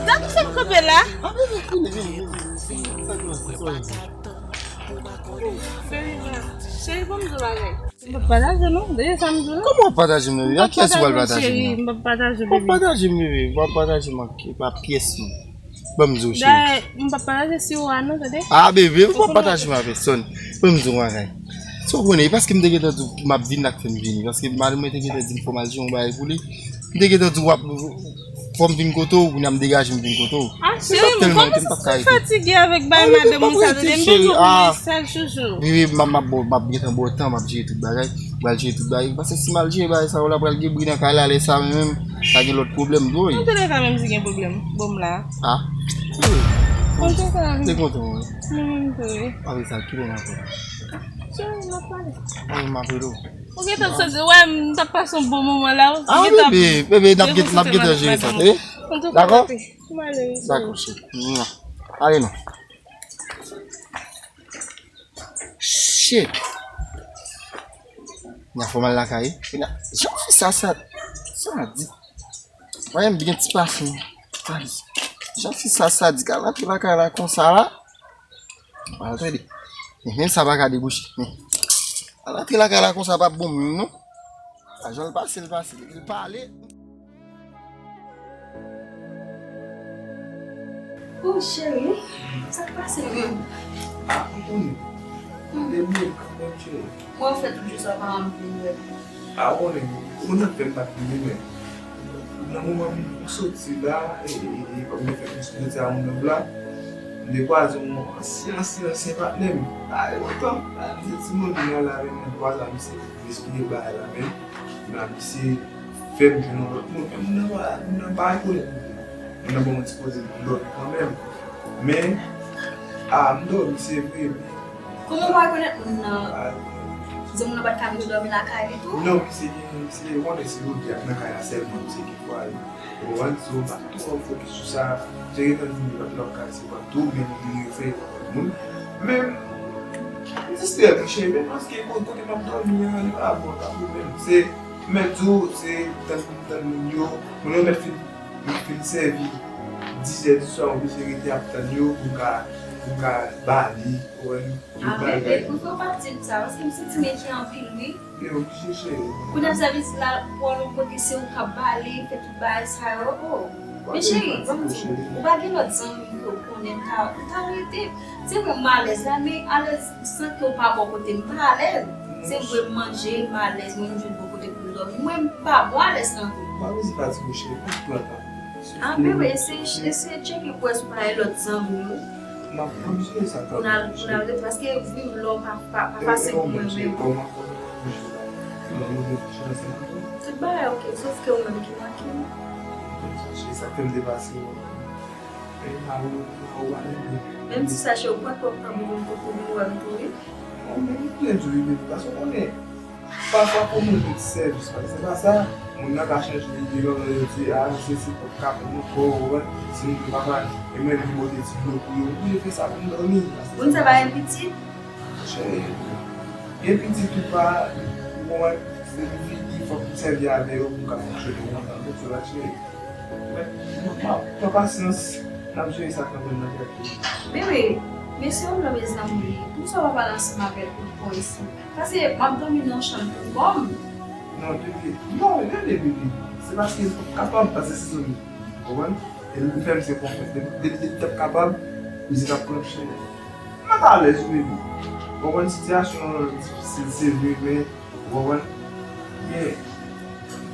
Gade w fè m kanpe la. Ah, vini, vini, vini, vini. Sa k pase? Sorry. Baby, cheri, ban m di w bagay. M p ap pataje non, deja sa m di w la. Kòman w ap pataje m, bebe? Ak kiyès ou pral pataje m nan? M p ap pataje w, cheri, m p ap pataje w, bebe. W ap pataje m, w ap pataje m ak, ak pyès mwen. Ban m di w, cheri. Dayè, m p ap pataje siwo a non, tande? Ah, bebe, ou p ap pataje m ak pèsòn. Ban m di w yon bagay. Sa w konnen, e paske m te gentan di w m ap vin la k fè m vini. Paske mari mwen te gentan di m fò m al jere yon bagay pou li. M te gentan di w w ap, fò m vin kote w, kounye a m degaje m vin kote w. Ah, cheri, m kòmanse fatige avèk bay madanm ou sa, tande, m te di w pou mesaj, chouchou. Wi, wi, m ap, m ap, m ap gentan ba w tan, m ap jere tout bagay, m pral jere tout bagay. Paske si m al jere bagay sa yo la, pral gen bri nan kay la, lè sa menm, ka gen lòt pwoblèm tou, wi. Nan tou lè ka, menm si gen pwoblèm, bon, m la. Ah? Wi. Kontan sa, wi. Te kontan, wi. Mwen menm tou, wi. Apre sa, ki lè n ap pale? Cheri, n ap pale. Mwen menm m ap rele w. Ou gentan santi, wè, m t ap pase yon bon moman la, ou gentan. Ah, bebe, bebe, n ap gen, n ap gentan jere sa, tande? Antouka, dakò? Dakò, cheri. Ale non. Shit. N a fò mal lakay. Jan fi sa, sa, sa di. Wè, m gen ti pafen. Jan fi sa, sa di, ka rantre lakay la konsa la. Al tande. Enhen, sa pa ka debouche. Al antre lakay la konsa pa bon menm non. A jan l pase, l pase. Li pale. Oh, cheri, sa k pase menm? Ah, m konnen. Pale byen kanmenm, cheri. Mwen fè tout jou sa pa janm vin wè. Ah, ou konnen, ou konn sa k fè m pa t vini, men. Nan moman m soti la, e, e, e, kòm mwen fèk soti a yon nòb la, m te kwaze yon ansyen, ansyen, ansyen patnè m. Sa fè lontan, sa, m se timoun, m al avè mwen twa zan, misye respiye bagay la, men, men misye fè m jwenn yon lòt moun. Men moun nan pa, moun nan pa rekonèt moun nan. Moun nan ban mwen ti koze m dòmi kanmenm. Men, a, m dòmi, se vre, men Kòman w pa rekonèt moun nan? Di moun nan pa t ka vin dòmi lakay li tou? Non, misye gen, misye, ou konnen se lòt ak nan kay la sèlman, misye gen fwa li. Ou konprann? So, m pa t twò fokis sou sa. Misye gentan di m li pa t nan kay, se pa tou, men li refere nan lòt moun. Men, m distrè, monchè, men paske kote m ap dòmi an, li pa bon, pa pwoblèm. Se, m mèt di w, se tann, tann moun yo, moun yo mèt fin, mèt fin sèvi dizè di swa, m oblije rete ap tann yo pou m ka, pou m ka ba li, ou konprann? Yo bale. Bebe, poukisa w pa di m sa? Paske m santi m enkyè anpil, wi. Yo oblije cheri. Kounye a sèvis la pran yon kote se ou k ap bale, fè tout bagay sa yo. Oh. Men cheri, ban m di w, ou pa gen lòt zanmi ke w konnen m ta, m ta rete. Se vre m alèz la, men alèz san ke w pa bò kote m pa alèz. Se vre m manje, m alèz, mwen m jwenn bò kote pou m dòmi. Mwen m pa bon alèz nan tou. Pa bezwen fatige cheri, pa pran tan. A, bebe, eseye, eseye tcheke pou wè si w pa gen lòt zanmi w. M ap, m ap jere sa kanmenm. Pou n al, pou n al rete, paske viv lò pa, pa, pa fasil pou mwen menm. Tout bagay oke, sof ke ou menm ki manke m. Sa fè m depase yo. Menm si sa, cheri, ou pran twòp tan pou vin, pou vin wè m tou, wi. Bon, men m byen di w wi, bebe, paske w konnen, pafwa pou moun fè ti sèvis, paske se pa sa, moun nan ka chanje lide lòt lè, yo di, a, se, se pòt ka pou nou, bon, ou wè, se nou ki pa pale, e menm li pote ti dlo pou yo, oblije fè sa pou m dòmi. Moun sa pa gen pitit? Cheri, gen pitit ou pa, ou konprann, se pou fini, fòk m sèvi avè yo pou m ka fonksyone, ou konprann, se sa, cheri. Pran pasyans, n ap jere sa kanmenm nan tèt nou. Bebe, mesye, yon lòt mezanmi, poukisa w pa pale ansanm avèk ou bò isi? Paske m ap dòmi nan yon chanm pou kò m. Non, bebe, non, rele bebe. Se paske l p ap kapab, paske se zanmi m. Ou konprann? E l fè misye konfyans. Depi, depi, depi l t ap kapab, misye t ap pran cheri. M pa t alèz wi, bebe. Ou konprann sitiyasyon an difisil, se vre, men, ou konprann? Men,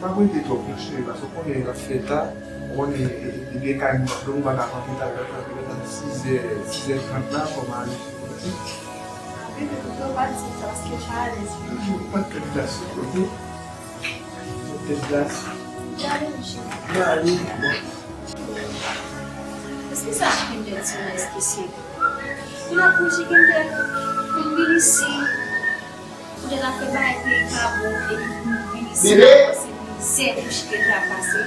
pa prete twòp non, cheri, paske w konnen l ap fè ta, ou konnen, e, e, depi e kay moun ap dòmi, ou pa ka kanpe ta, l ap kanpe nan sizè, sizè trant la, kòm ale, ou konprann? Bebe, ou pa di sa, paske m pa alèz. Toujou pran tèt glas, oke? Pran tèt glas. Gade, cheri. Gade, bon. Èske sa Chikendè di w la, èske se Kounye a pou Chikendè, pou m vin isi, kounye a l ap fè bagay peyi pa bon, epi pou m vin isi, m ap pase mizè pou Chikendè ap pase.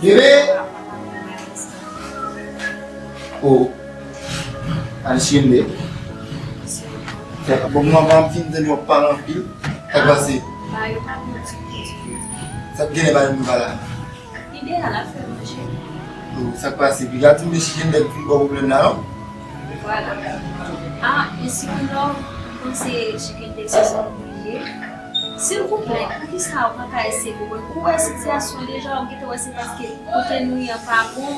Bebe! Oh. Al Chikendè. Bon, mwen, mwen vin tande w ap pale anpil. Sa k pase? Bagay yo pa bon ditou, ditou. Sa k genlè pa yon bagay la? Li deyò, l ap fè manje. Oh, sa k pase? Piga di m Chikendè ki vin ba w pwoblèm la, non? Vwala. Ah, e si pou lò, m panse Chikendè se zanmi w li ye. Silvouplè, poukisa ou pa ka eseye konprann? Ou wè sitiyasyon deja, ou gentan wè se paske kote nou ye an pa bon,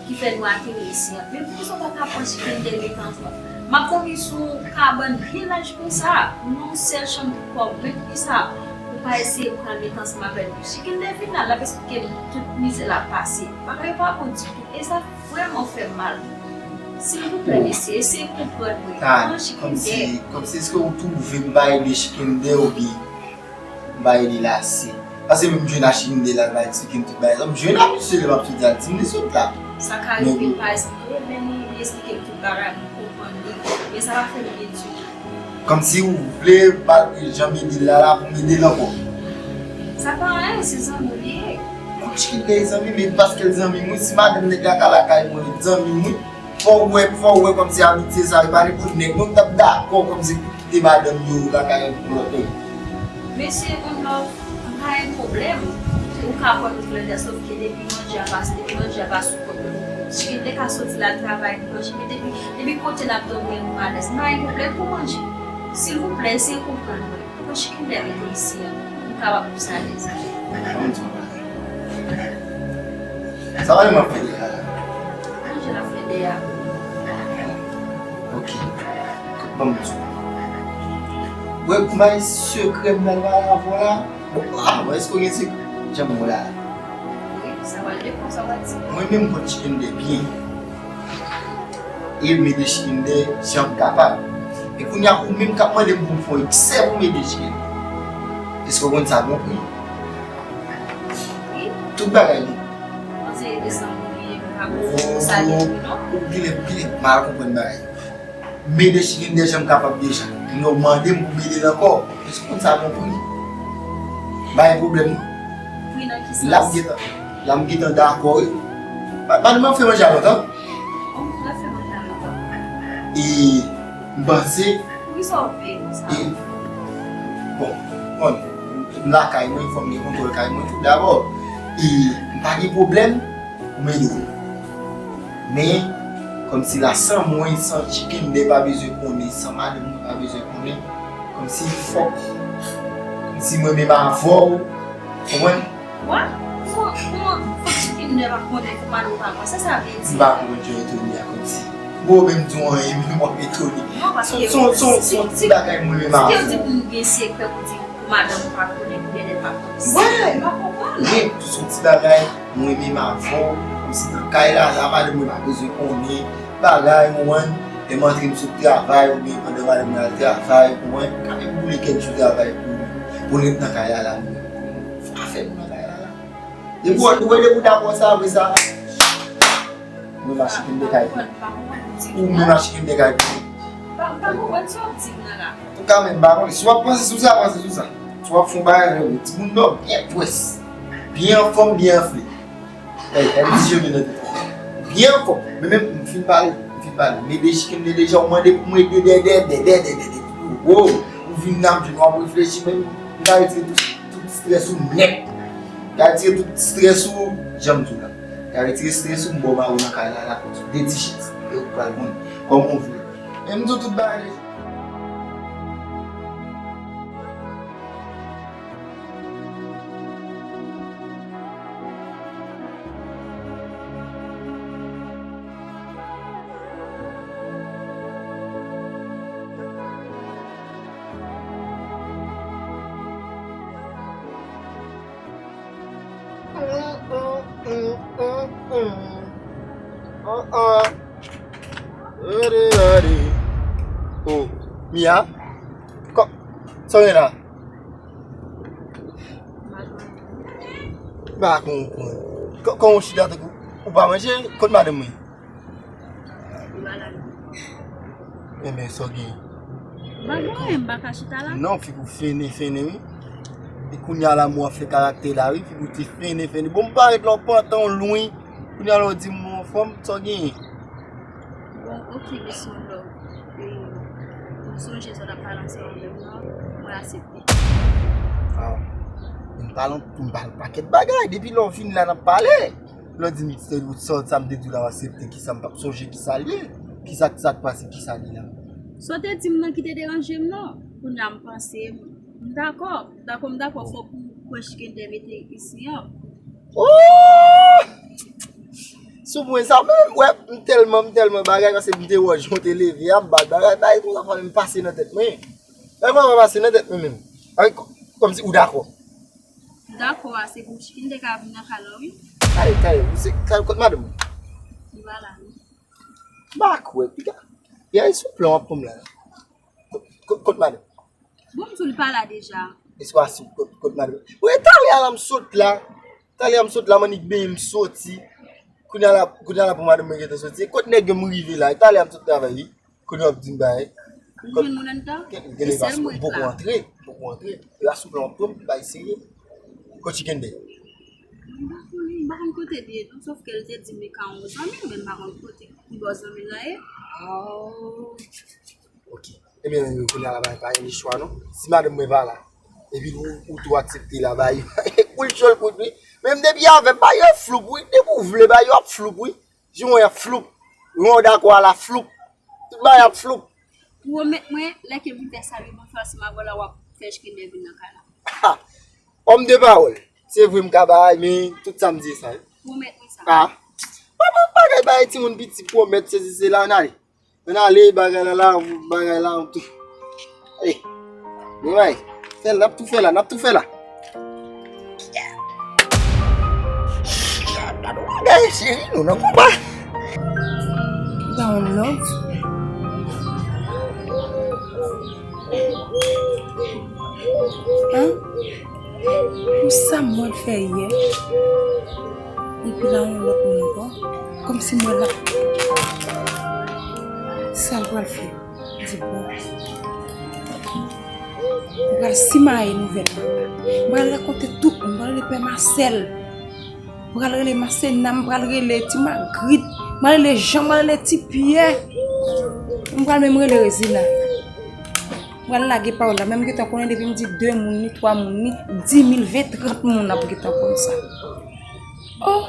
ki fè nou ateri isi a. Men poukisa w pa ka pran Chikendè met ansanm? M ap dòmi sou kabann byen laj konsa, nan yon sèl chanm pou kò m. Men poukisa ou pa eseye pran l met ansanm avèk nou? Chikendè vin la, l ap esplike m tout mizè l ap pase. Bagay yo pa bon ditou, e sa vrèman fè m mal. Silvouplè, mesye, eseye konprann mwen. Pran Chikendè. Kòmsi, kòmsi èske ou twouve m pa ede Chikendè oubyen m pa ede l ase? Paske menm m jwenn a Chikendè la, l pa eksplike m tout bagay sa. M jwenn a misye lè m ap soti a, l di m li sot la. Sa ka rive, pa egzanp, wi, men li, li eksplike m tout bagay, m konprann li. Men sa pa fè m byen ditou. Kòmsi ou vle malgre jan m ede l la, la pou m ede l ankò. Sa pa anyen, se zanmi w li ye. Kòm Chikendè zanmi m, e paske l zanmi m wi, si madanm nèg la ka lakay mwen, l zanmi m wi. Fò w wè, fò w wè kòmsi amitye sa, e pa nenpòt nèg non, m t ap dakò kòmsi pou kite madanm yo lakay yon lòt nèg. Mesye, One Love, m pa gen pwoblèm. Ou ka pran tout lè, sòf ke depi manje a pa, depi manje a pa sou kont mwen. Chikendè ka soti la travay pou manje, men depi, depi kote l ap dòmi an nou alèz. M pa gen pwoblèm pou manje. Silvouplè, eseye konprann mwen. Pran Chikendè mete isi an, pou m kapab plis alèz. Sa pa li m ap fè deyò a la. Manje l ap fè deyò a. Ok. Kout ban m di w. Wè, bay sekrè m nan pale avè w la. Bon, ah, bon, èske w gen sekrè? Jan m wè w la. Sa pral depan, sa pral di. Mwen menm m konn Chikende byen. E m ede Chikende jan m kapab. E kounye a ou menm k ap mande m pou m fè yon eksè pou m ede Chikende. Èske w konn sa gon pri? Wi. Tout bagay li. Mwen se ede san mouri, e pa pou sa gen pri non. Ou genlè, genlè mal konprann bagay. M ede Chikende jan m kapab deja. Kounye a w mande m pou m ede l ankò. Èske w konn sa gon pri? Pa gen pwoblèm non. Pri nan ki sans? L ap gentan, l ap gentan dakò wi. Pa, pa nou ap fè manje a lontan. Bon, nou ap fè manje a lontan. E m panse. Poukisa w veye konsa? E, bon, konn, m lakay mwen, fò m gen kontwòl kay mwen tou dabò. E m pa gen pwoblèm. Ou mele. Men, kòmsi la san mwen, san Chikende pa bezwen konnen, san madanm mwen pa bezwen konnen, kòmsi fòk, kòmsi mwen menm avè w, konprann? Wa? Kòman, kòman fòk Chikende pa konnen, fòk madanm pa konnen? Sa sa vle di? M pa konprann jan etone a kòmsi. Bon, menm di w anyen, menm w ap etone. Non, paske se, se, se yon ti bagay mwen menm avè w. Si yo di pou nou gen sekrè pou di pou madanm ou pa konnen, pou Dènèl pa konnen. Wè! M pa konprann. Men, tou se yon ti bagay, mwen menm avè w, kòmsi nan kay la, la, madanm mwen pa bezwen konnen, bagay, ou konprann, lè m antre m sot travay, oubyen pandan madanm mwen al travay, ou konprann, m ka menm boule kèk jou travay pou, pou l ret nan kay la, la, mwen menm. Fò afè nou nan kay la, la. Depi w, ou wè depi w dakò sa, apre sa, mwen mache kite m de kay pou ou. Ou mwen mache kite m de kay pou ou. M pa, m pa konprann sa w ap di m nan la. Antouka, men m pa konnen. Si w ap panse sou sa, panse sou sa. Si w ap fè yon bagay, men wi. Timoun nan byen pwès. Byen anfòm, byen anfle. Ey, ey, ti jemi nan tèt. Byen anfòm. Men menm, m fin pale, m fin pale. M ede Chikende deja, ou mande pou m ede, dè, dè, dè. Wow, ou vin nan, m vin w ap reflechi, men m ka retire tout, tout strès ou nèt. M ka retire tout strès ou, jan m di w la. M ka retire strès ou, m ba w mawon nan kay la, la, de ti chèz. E ou pral konn kòman w vle. Men m di w tout bagay deja. Oh, oh. Ode, ode. Oh, Mia? Kò, sa w gen la? M pa konprann. Kò, kòman w chita tankou ou pa manje? Kot madanm mwen? Enben, sa w gen? M pa gen anyen, m pa ka chita la. Non, figi w fennen, fennen, wi. E kounye a la, mwen ap fè karaktè la, wi. Figi w te fennen, fennen. Bon, m parèt la, w pantan, w lwen. Kounye a la, w di m, mwen anfòm, sa w gen? Bon, oke, mesye, w love. E, m sonje sa w t ap pale ansanm avè m nan, mwen aksepte. Ah, m pale, m pale pakèt bagay. Depi lè w vin la, n ap pale. Lè w di m se ou sòt sa m te di w la, w aksepte, kisa m p ap sonje kisa l ye. Kisa, kisa k pase, kisa l ye la. Sa w te di m nan ki te deranje m nan. Kounye a m panse, m dakò, m dakò, m dakò, fòk ou kwè Chikende mete isi an. Oh! Sou pwen sa menm, wè, m tèlman, m tèlman bagay, paske m te wè jan w te leve a, m bat bagay, bagay konsa pa menm pase nan tèt mwen. Bagay konsa pa pase nan tèt mwen menm. Bagay kò-, kòmsi ou dakò. Dakò a, se pou Chikende ka vin nan kay la, wi. Kay, kay, ou se, kay, kot madanm ou? Li pa la, non. M pa kwè, piga. Piga, e sou plan w ap pran m la. Kot, kot, kot madanm? Bon, m di w li pa la deja. Èske w asou kot, kot madanm? Wi, talè a la m sot la. Talè a m sot la, m annik benyen m soti. Kounye a la, kounye a la pou madanm mwen gentan soti. Kot nèg yo m rive la? Talè a m sot travay, wi. Kounye a w ap di m bagay. Ou jwenn moun anndan? Gen, gen de pas, m poko antre, m poko antre. E asou plan w ap pran m, bay serye. Kot Chikende? M pa konn, m pa konn kote li ye, non, sòf ke l te di m li ka yon zanmi l, men m pa konn kote ki bò zanmi l lan ye. Oh. Ok. Ebyen, kounye a la, pa, pa gen chwa, non. Si madanm mwen pa la, epi ou, ou tou aksepte la, bay, koul chòl kout, wi. Men m depi avè m, bay yo floup, wi. Depi ou vle, bay yo ap floup, wi. Jou mwen ap floup. Lwen w dakò a la floup. Tout bagay ap floup. Pwomèt mwen, lè ke m vin fè sa, li bon fè ansanm avè w la, w ap fè Chikende vin nan kay la. Ha! Òm de pawòl. Se vre m ka bay, men tout sa m di e sa, wi. Pwomèt mwen sa. Ah. Pa, pa, pa, pa, bay timoun piti pwomèt, sesi, sela, ann ale. Ann ale, bagay la la, bagay la, tou. Hey. Bon, bay. Fè l, n ap tou fè la, n ap tou fè la. Yeah. Gade yon bagay, cheri, nou nan konba. Down love. Hein? Pou sa m wè l fè yè. Epi la yon lòt moun ankò. Kòmsi mwen la. Sa l pral fè? Di bon. M pral simaye nouvèl la. M pral rakonte tout. M pral rele pè Masèl. M pral rele Masena, m pral rele Ti Magrit, m pral rele Jan, m pral rele Ti Pyè. M pral menm rele Rezina. M pral lage pawòl la. Menm gentan konnen depi m di de moun ni, twa moun ni, di mil, ven, trant moun ap gentan konn sa. Oh!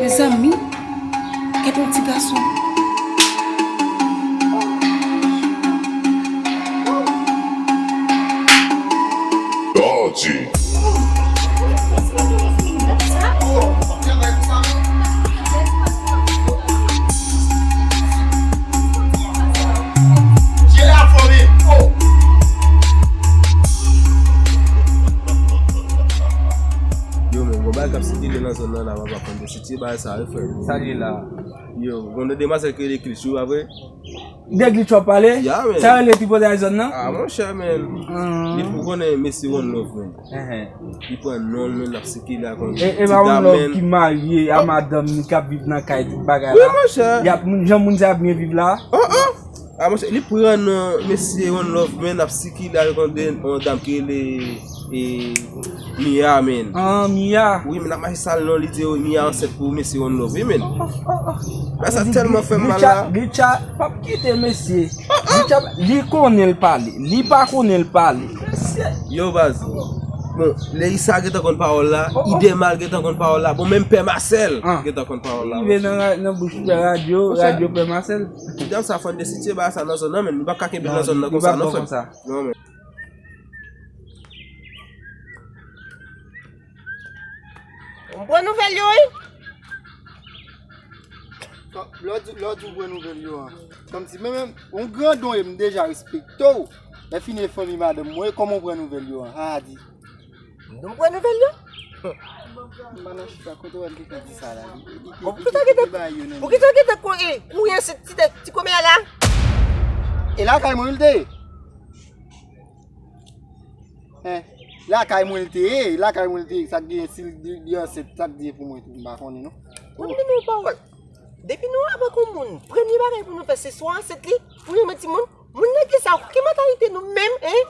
Mezanmi, gade yon ti gason. Daddy. Yo, men, gon bagay k ap sikile nan zòn nan la, m ap aprann de sitye bagay sa, wi, frè. Sa li la. Yo, gon de demwazèl ki rele Klitch, wi, pa vre? De Klitch w ap pale? Ya, men. Sa rele tripotay zòn nan? Ah, monchè, men. Li pou konnen mesye One Love, men. Li pran non l, men, l ap sikile ak yon ti dam, men. E, e pa One Love ki marye a madanm ni, k ap viv nan kay, tout bagay la. Wi, monchè. Y ap, moun, jan moun sa ap byen viv la. Oh, oh. Ah, monchè, li pran non mesye One Love, men, l ap sikile avèk yon de, yon dam ki rele, e, Mia, men. Ah, Mia. Wi, men, l ap mache sal non, li di, wi, Mia ansent pou mesye One Love, wi, men. Oh, oh, oh, oh. Bagay sa tèlman fè m mal la. Glitcha, Glitcha p ap kite mesye. Glitcha, li konnen l pale, li pa konnen l pale. Yo, baz. Bon, Leyisa gentan konn pawòl la, Idemal gentan konn pawòl la. Bon, menm Pè Masèl gentan konn pawòl la. Rive nan ra-, nan bouch Pè Radyo, Radyo Pè Masèl. Ti dam sa fò n desitye bagay sa nan zòn nan, men nou p ap ka kenbe l nan zòn nan konsa, non, frè m. Non, men. M pran nouvèl yo, wi. Lè w di, lè w di w pran nouvèl yo a, kòmsi mwen menm, yon grandon e m deja respekte w. Lè fini e fanmi madanm mwen, kòman w pran nouvèl yo a? A di. M pran nouvèl yo. M pa nan chita, kote w wè m te konn di sa la? Bon, poukisa w gentan, poukisa w gentan kouri, kouri ansanm ti, ti kòmè a la? E lakay mwen li te ye? Hein? Lakay mwen li te ye, lakay mwen li te ye. Sa k genyen, si li, li ansent, sa k genyen pou mwen tou, m pa konnen non. Konn li nou pawòl. Depi nou avèk yon moun, premye bagay pou nou fè, se swa ansent li, pou nou met timoun. Moun nan ki sa, ki mantalite nou menm, hein?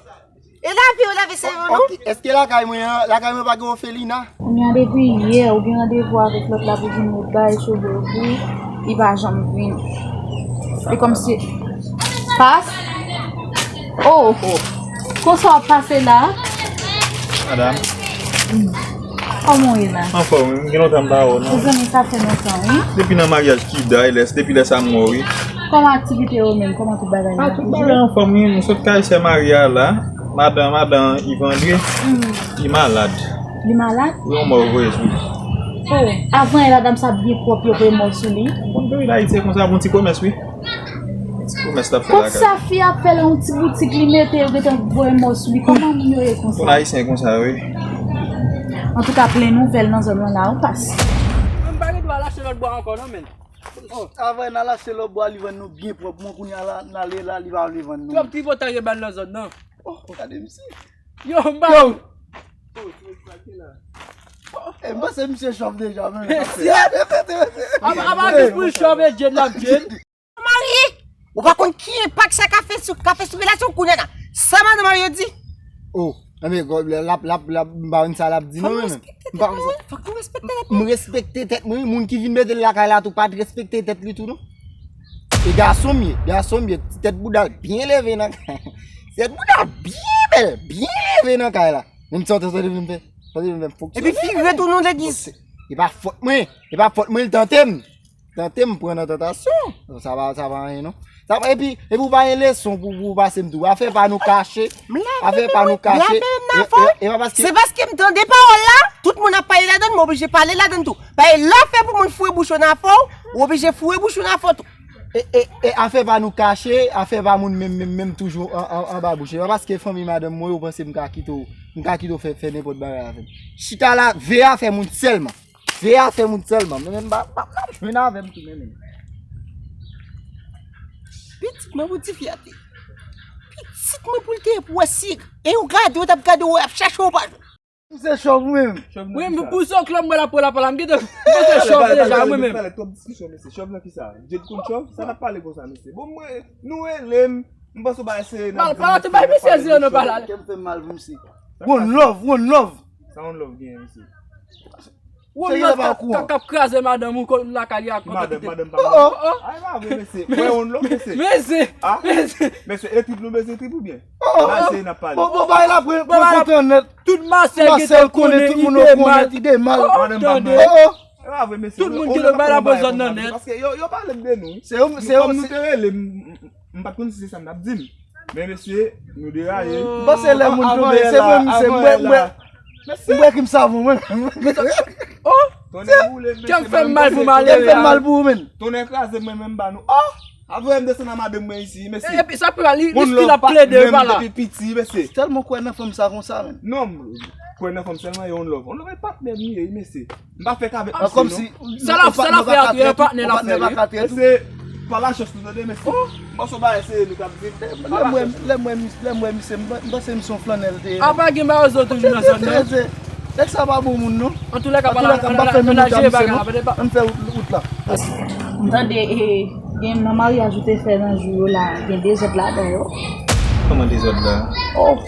E lave yo, lave sèvo nou. Ok, èske lakay mwen an, lakay mwen pa gen ofelina? Kounye a depi yè, ou gen randevou avèk lòt la pou vin met bagay sou do l pou li, li pa janm vin. E kòmsi, pas. Oh, oh. Konsa w ap pase la? Madam. Kòman w ye la? Anfòm, wi. M gen lontan m pa wè w, non. Mezanmi, sa fè lontan, wi. Depi nan maryaj Kida, e lè, depi lè sa m wè w, wi. Kòman aktivite yo menm? Kòman tout bagay yo? Ah, tout bagay anfòm, wi. M sot kay sè Maria la. Madan, madan Yvandre, li malad. Li malad? Wi, yon mòvèz, wi. Oh, avan yè la dam sa byen pwòp, yo voye mò sou li. Bon, peyi Dayiti se konsa, bon ti komès, wi. Ti komès l ap fè lakay. Kot sa fi a ap fè la, yon ti boutik li mete, yo gentan voye mò sou li. Kòman moun yo ye konsa? Tout Ayisyen konsa, wi. Antouka, plen nouvèl nan zòn nan la, ou pas. Mwen m pa gen dwa al achte lòt bwa ankò, non, men. Oh, avan n al achte lòt bwa, li vann nou byen pwòp. Mwen kounye a la, n ale la, li pa vle vann nou. Twòp tripotay yo ba l nan zòn nan. Oh, gade misye. Yo, m ba. Yo. Eh, m panse misye chòf deja, men. Apa, apa jis pou l chòf e djed l ap djed. Mari, ou pa konn ki enpak sa ka fè sou, ka fè sou relasyon kounye a la. Sa madanm mwen yo di? Oh, enben, l ap, l ap, l ap, m pa konn sa l ap di non, men. Fòk nou respekte tèt nou, wi. Fòk nou respekte tèt nou. M respekte tèt mwen, wi. Moun ki vin mete l lakay la tou pa t respekte tèt li tou, non. E gason m ye, gason m ye, ti tèt bouda l byen leve nan kay. Tèt bouda l byen bèl, byen leve nan kay la. Menm sa w te tande vin fè, tande vin fè fonksyone. Epi figure tou nou legliz. E pa fòt mwen, e pa fòt mwen, l tante m. Tante m pran nan tantasyon. Sa pa, sa pa anyen non. Sa pa, epi, epi ou pa gen leson pou, pou pase m tou. Afè pa nou kache. Afè pa nou kache. E, e, e pa paske. Se paske m tande pawòl la, tout moun ap pale ladan l, m oblije pale ladan l tou. Paske lè w fè pou moun foure bouch yo nan afè w, ou oblije foure bouch yo nan afè w tou. E, e, e afè pa nou kache, afè pa moun menm, menm, menm toujou an, an, anba bouch. E pa paske fanmi madanm mwen, ou panse m ka kite w, m ka kite w fè, fè nenpòt bagay avè m. Chita la, veye afè moun sèlman. Veye afè moun sèlman. Men, men, m pa, pa, pa jwenn avè m tou, men, men. Pitit mwen pou ti fi a te. Pitit mwen pou l te pou wè si. E yo gade, yo t ap gade, yo ap chache w pa jwenn. Ou se chòv ou menm? Wi, m pou se klòb mwen la pou la pala. M gentan m panse chòv deja, mwen menm. Twòp diskisyon, mesye. Chòv nan ki sa? Djed konn chòv? Sa n ap pale konsa, mesye? Bon, mwen, nou rele m, m panse w pa eseye n ap di m, mesye, bay misye zero nan pala. Kè m fè mal pou misye. One love, one love. Sa one love gen, mesye? One love k ap kraze madanm ou lakay li ak kòtè. Madanm, madanm pa. Oh, oh. Ay, pa vre, mesye. Mwen one love, mesye. Mesye. Ah? Mesye. Mesye, e trip nou bezwen trip oubyen? Oh, oh. Masèy n ap pale. Bon, bon, bay la pran, pran kont an nèt. Tout Masèy gentan konnen, tout moun konnen ide mal. Madanm pa mal. Oh, oh. E pa vre, mesye. Tout moun gentan bay la pran zòn nan nèt. Paske yo, yo pale de nou. Se yo, se yo, kòm nou te rele, m, m, m pa t konn si se sa m t ap di m. Men, mesye, nou deraye. M panse lè moun tonbe, se mwen, misye, m bwè, m bwè. M bwè krim savon, mwen. Oh! Tonnè boule, mesye, kè m fè m mal pou m ale. Kè m fè m mal pou ou, men. Tonnè kraze, mwen menm ba nou. Oh! Avè m desann a madanm mwen isi, mesye. Epi sa pi mal, li, li stil ap plede, pa la. Depi piti, mesye. Tèlman kwè nan fanm sa konsa, men. Non, m kwè nan fanm sèlman, e one love. One love e patnè m ye, mesye. M pa fè k avèk misye, non. Sèl afè a, tou e patnè l ap fè, wi. Mesye, pa la chans nou tande, mesye. M panse w pa eseye nou k ap viv. Lè m wè, lè m wè misye, m panse misye yon flannèl te ye. A pa gen mawozo toujou nan zòn nan. Nèg sa pa bon moun, non. Antoulèka, pa la, pa la jere bagay la. Ann fè wout la. M tande, e, gen nan maryaj ou te fè nan jou yo la, gen dezòd ladan yo. Kòman dezòd la? Oh,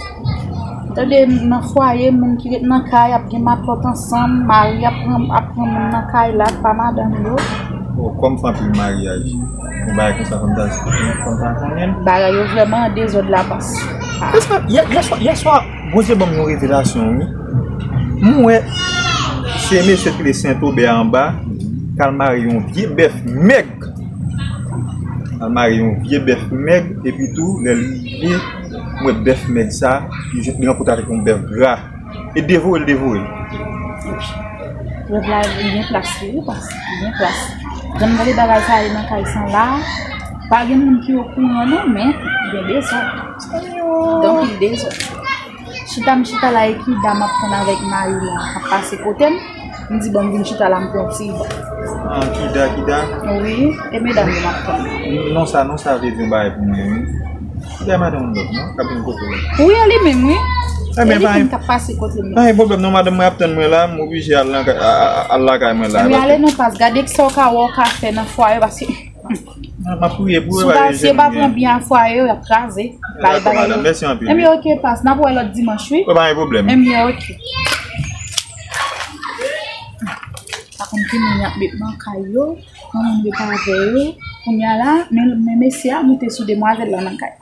tande, nan fwaye, moun ki ret nan kay ap gen matòt ansanm, mari ap pran, ap pran moun nan kay la, pa madanm yo. Oh, kòm fè anpil maryaj, yon bagay konsa, fò m ta, fò m ta konnen. Bagay yo vrèman an dezòd la, pas. Yèswa, yè, yèswa, yèswa, Bondye ban m yon revelasyon, wi. M wè se mesye ki rele Sentobè anba, k al mare yon vye bèf mèg. Al mare yon vye bèf mèg, epi tou, lè l rive, m wè bèf mèg sa, li jwenn, li rankontre avèk yon bèf gra. E devore l, devore l. Rèv la, li gen plas li, wi, pas, li gen plas. Jan m gade bagay sa ye nan kay san la, pa gen moun ki okouran non, men gen dezòd. Gen anpil dezòd. Chita m chita la, e Kida m ap tann avèk Mayi la ap pase kote m. M di, "Bon, m vin chita la, m pran yon ti ban." Ah, Kida, Kida. Wi, e medam yo m ap tann. Non sa, non sa vle di yon bagay pou mwen, wi. Kida madanm yon lòt, non? K ap vin kote w la. Wi, e li menm, wi. E li menm k ap pase kote m. Pa gen pwoblèm, non, madanm mwen ap tann mwen la, m oblije al nan, al lakay mwen la. Ebyen, ale non, pas, gade kisa w ka wè w ka fè nan fwaye, paske M ap priye pou yo. Si w pa, si yo pa pran byen a fwaye yo, y ap kraze. Bay bagay yo. Mèsi anpil. Ebyen, oke, pas. N ap wè lòt dimanch, wi. Pa gen pwoblèm. Ebyen, oke. Pa konn ki moun y ap met nan kay yo. Kòman m repare yo. Kounye a la, men, men mesye a moute sou demwazèl la nan kay.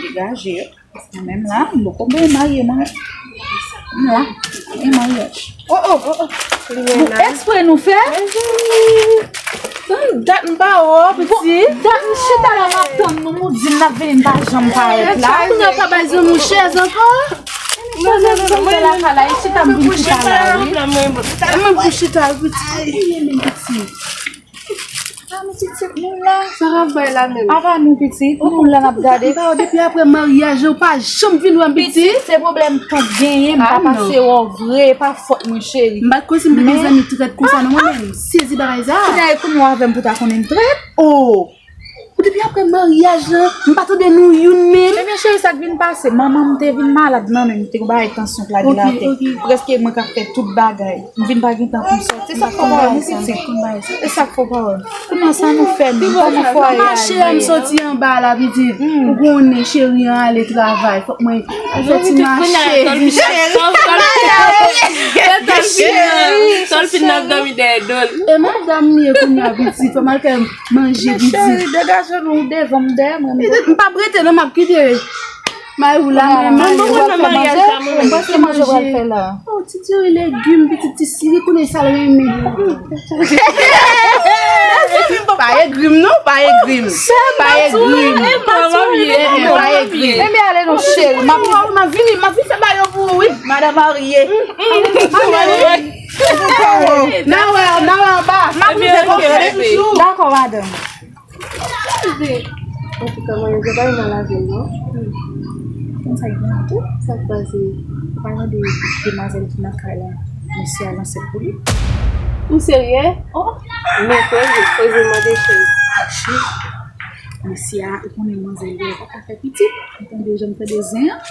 Degaje. Mwen menm la, m poko byen marye, mwen. M la, e maryaj. Oh, oh, oh, oh. Bon, eksprè nou fè? Mezanmi. Tann dat m pa wè w, pitit. Dat m chita la, m ap tann nou, nou di m n ap vini, m pa janm parèt la. Kounye a w pa bay zanmi w chèz ankò? Chèz m fè lakay la, e chita m vin chita la, wi. Mwen pou chita, pitit. Pitit. Ah, men pitit, moun la. Sa k ap bay la menm? Apa nou pitit, moun la n ap gade. Depi apre maryaj la, ou pa janm vin wè m pitit. Pitit, se pwoblèm tante genyen, m pa pase wè w vre, e pa fòt mwen, cheri. M pa t kwè si m te gen zanmi trèt konsa non, mwen menm. M sezi bagay sa. Kounya e kounye w avè m pou ta konnen m trèt? Oh! Ou depi apre maryaj la, m pa tande nou youn menm. Ebyen, cheri, sa k vin pase, manman m te vin malad nan men m, te gen bagay tansyon k lage l atè. Prèske mwen k ap fè tout bagay. M vin pa gen tan pou m sòti, m pa t konn dòmi pitit. E sa k fè w pa wè m. Kounya sa nou fè menm, kòman fwaye a ye? Mache a m soti anba la, pitit. Ou konnen cheri an ale travay, fòk mwen fè ti mache. Cheri. Sa l fin ap dòmi dèyè do l. E madanm li ye kounya, pitit, fò m al fè manje, pitit. Cheri, degaje nou devan m dèyè mwen. Pitit, m p ap rete non, m ap kite. Mayi w la, mwen, mwen, mwen, mwen, manje. Mwen, manje w al fè la. Oh, ti diri legim, pitit, ti siri, konnen sa l renmen. Pa egri m non, pa egri m. Pa egri m. Pa egri m. Ebyen, ale non, cheri. M ap, m ap vini, m ap vin fè bagay yo pou ou, wi. Madanm marye. N a wè, n a wè anba. M ap rive konsa. Dakò, madanm. Antouka, mwen, yo pa mal avè l, non. Konn sa k gen an tou? Sa k pase? Ou pa tande demwazèl ki nan kay la, mesye a ansent pou li? Ou serye? Oh! Men koze, koze mande chèz. Mesye a, ou konnen manzè yo pa ka fè pitit. Ou tande jan m tande zen an?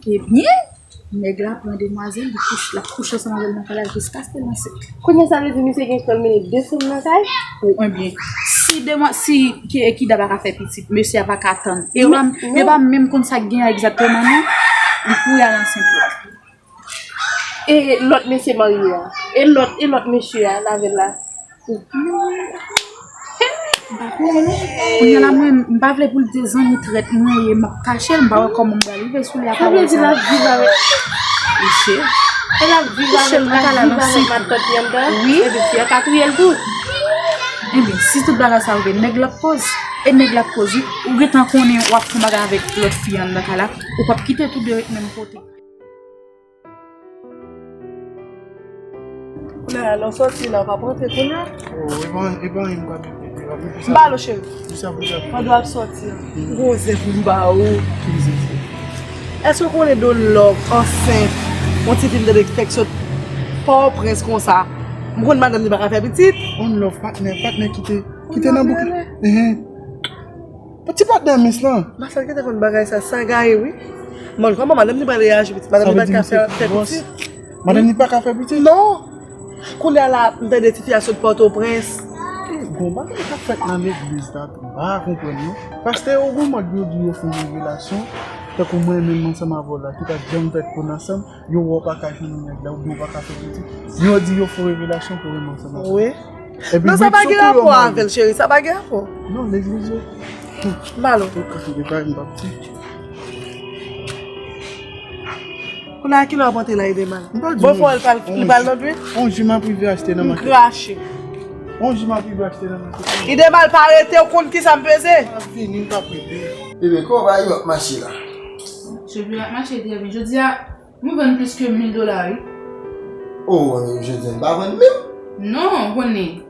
Ebyen, nèg la pran demwazèl, li kouche, l ap kouche ansanm avè l nan kay la jiskaske l ansent. Kounye a sa vle di misye gen tan mennen de fanm nan kay? O, ebyen, si demwa-, si Ki-, Kida pa ka fè pitit, mesye a pa ka tann. E yo pa, yo pa menm konn sa k gen an egzakteman, non. Li kouri al ansent lòt. E lòt mesye marye a? E lòt, e lòt mesye a, l avè l la? M pa konnen, non. Kounye a la, mwen, m pa vle pou l te zanmi trèt mwen ye, m ap kache l, m pa wè kòman m pral rive sou li a. Sa vle di l ap viv avèk. Mesye. E l ap viv avèk, l ap viv avèk matant li anndan. Wi. Epi fi a ka touye l tou. Ebyen, si tout bagay sa yo vre, nèg la ap koz. E nèg la ap koz, wi. Ou gentan konnen w ap fè bagay avèk lòt fi anndan kay la, ou p ap kite tou de ret menm kote. Kounye a, lè w sòti la, w p ap rantre kounye a? Oh, e pa, e pa anyen m p ap mete. M ba l, cheri. Pou sa, pou sa. Pandan w ap sòti a. Gwo zen pou m ba ou. Ki zen, cheri? Èske w konnen Don Love ansent? Yon ti fi m tande k fèk sot Pòtoprens konsa. M konn madanm li pa ka fè pitit. Don Love, patnè, patnè ki te, ki te nan bouk la. Enhen. Ti patnè Miss lan. Masal ki te konn bagay sa, sa gaye wi. Mwen, kòman madanm li pral reyaji pitit? Madanm li pa ka fè, fè pitit? Madanm li pa ka fè pitit? Non. Kounye a la, m tande tifi a sot Pòtoprens. Bon, bagay k ap fèt nan legliz la tou, m pa konprann non. Pastè yo gon mòd yo di yo fè yon revelasyon, tankou mwen menm ansanm avè w la, ki pa t janm fèt pou n ansanm, yo wè w pa ka jwenn yon nèg la, oubyen w pa ka fè pitit. Yo di yo fè yon revelasyon pou w menm ansanm avè w. Wi. Non, sa pa gen rapò avè l, cheri, sa pa gen rapò. Non, legliz yo. M ba l. Kounye a kilè w ap antre la, Idemal? Bon, fò l pral, li pral nan dwi? On ji m ap rive achte nan maket. M krache. On ji m ap rive achte nan maket. Idemal, pa rete, ou konn kisa m peze? M ap vini, m p ap rete. Bebe, kòman bagay yo ap mache la? Cheve ap mache trè byen. Jodi a, nou vann plis ke mil dola, wi. O, jodi a, m pa vann menm? Non, ou konnen.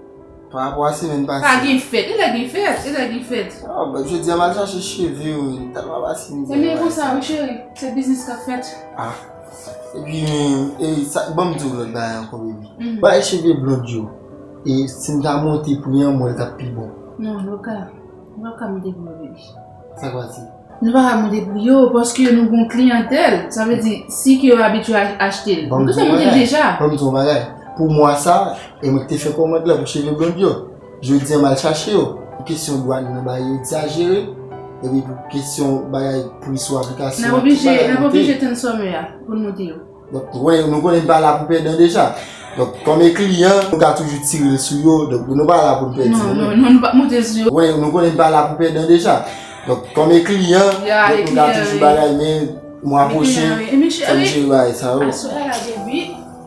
Pa rapò a semèn pase. Pa gen fèt. E lè gen fèt? E lè gen fèt? Ah, ben, jodi a m al chache cheve, wi. M tèlman pase mizè. Ebyen, konsa, wi, cheri. Se biznis k ap fèt. Ah. Epi, e, sa, ban m di w lòt bagay ankò, baby. Mhm. Bagay cheve blond yo. E si m ta monte pri an, mwen, l t ap pi bon. Non, nou pa ka, nou pa ka monte pri yo, baby. Sa k pase? Nou pa ka monte pri yo, paske nou gon kliyantèl. Sa vle di, si ke yo abitye a-, achte l, nou te monte l deja. Ban m di w yon bagay. Pou mwa sa, e mwen ki te fè kòmand la pou cheve blond yo. Jodi a, m al chache yo. Pou kesyon dwàn nan bagay yo egzajere. Epi pou kesyon bagay pri sou aplikasyon, tout bagay monte. N ap oblije tann summer a pou n monte yo. Donk, nou konnen, nou konnen n pa la pou pèdan deja. Donk, kòm e kliyan, nou ka toujou tire l sou yo. Donk, nou pa la pou n pèdi yo. Non, non, non, nou p ap monte l sou yo. Nou konnen, nou konnen n pa la pou pèdan deja. Donk, kòm e kliyan, donk, nou ka toujou bagay, men mwa pwochen, fò n jere bagay sa yo. Aswè a la, baby.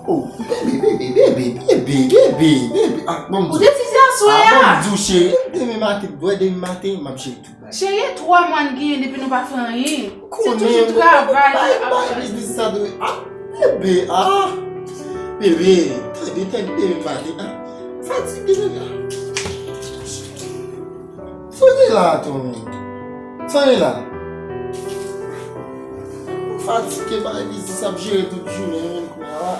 Oh, baby, baby, baby, baby, baby, baby. Ah, ban m di w. Ou te tizè aswè a? Ah, ban m di w, cheri. Demen maten, demen maten, m ap jere tout. Cheri, e twa mwa n genyen depi nou pa fè anyen. Se toujou travay, bay, bay biznis sa dwe. Ah, bebe, ah. Bebe, tande, tande, bebe, m pale, ah. Fatige, bebe, ah. Sa w gen la, Tony? Sa w gen la? Fatige, bay biznis ap jere tout jounen, menm kounye a la.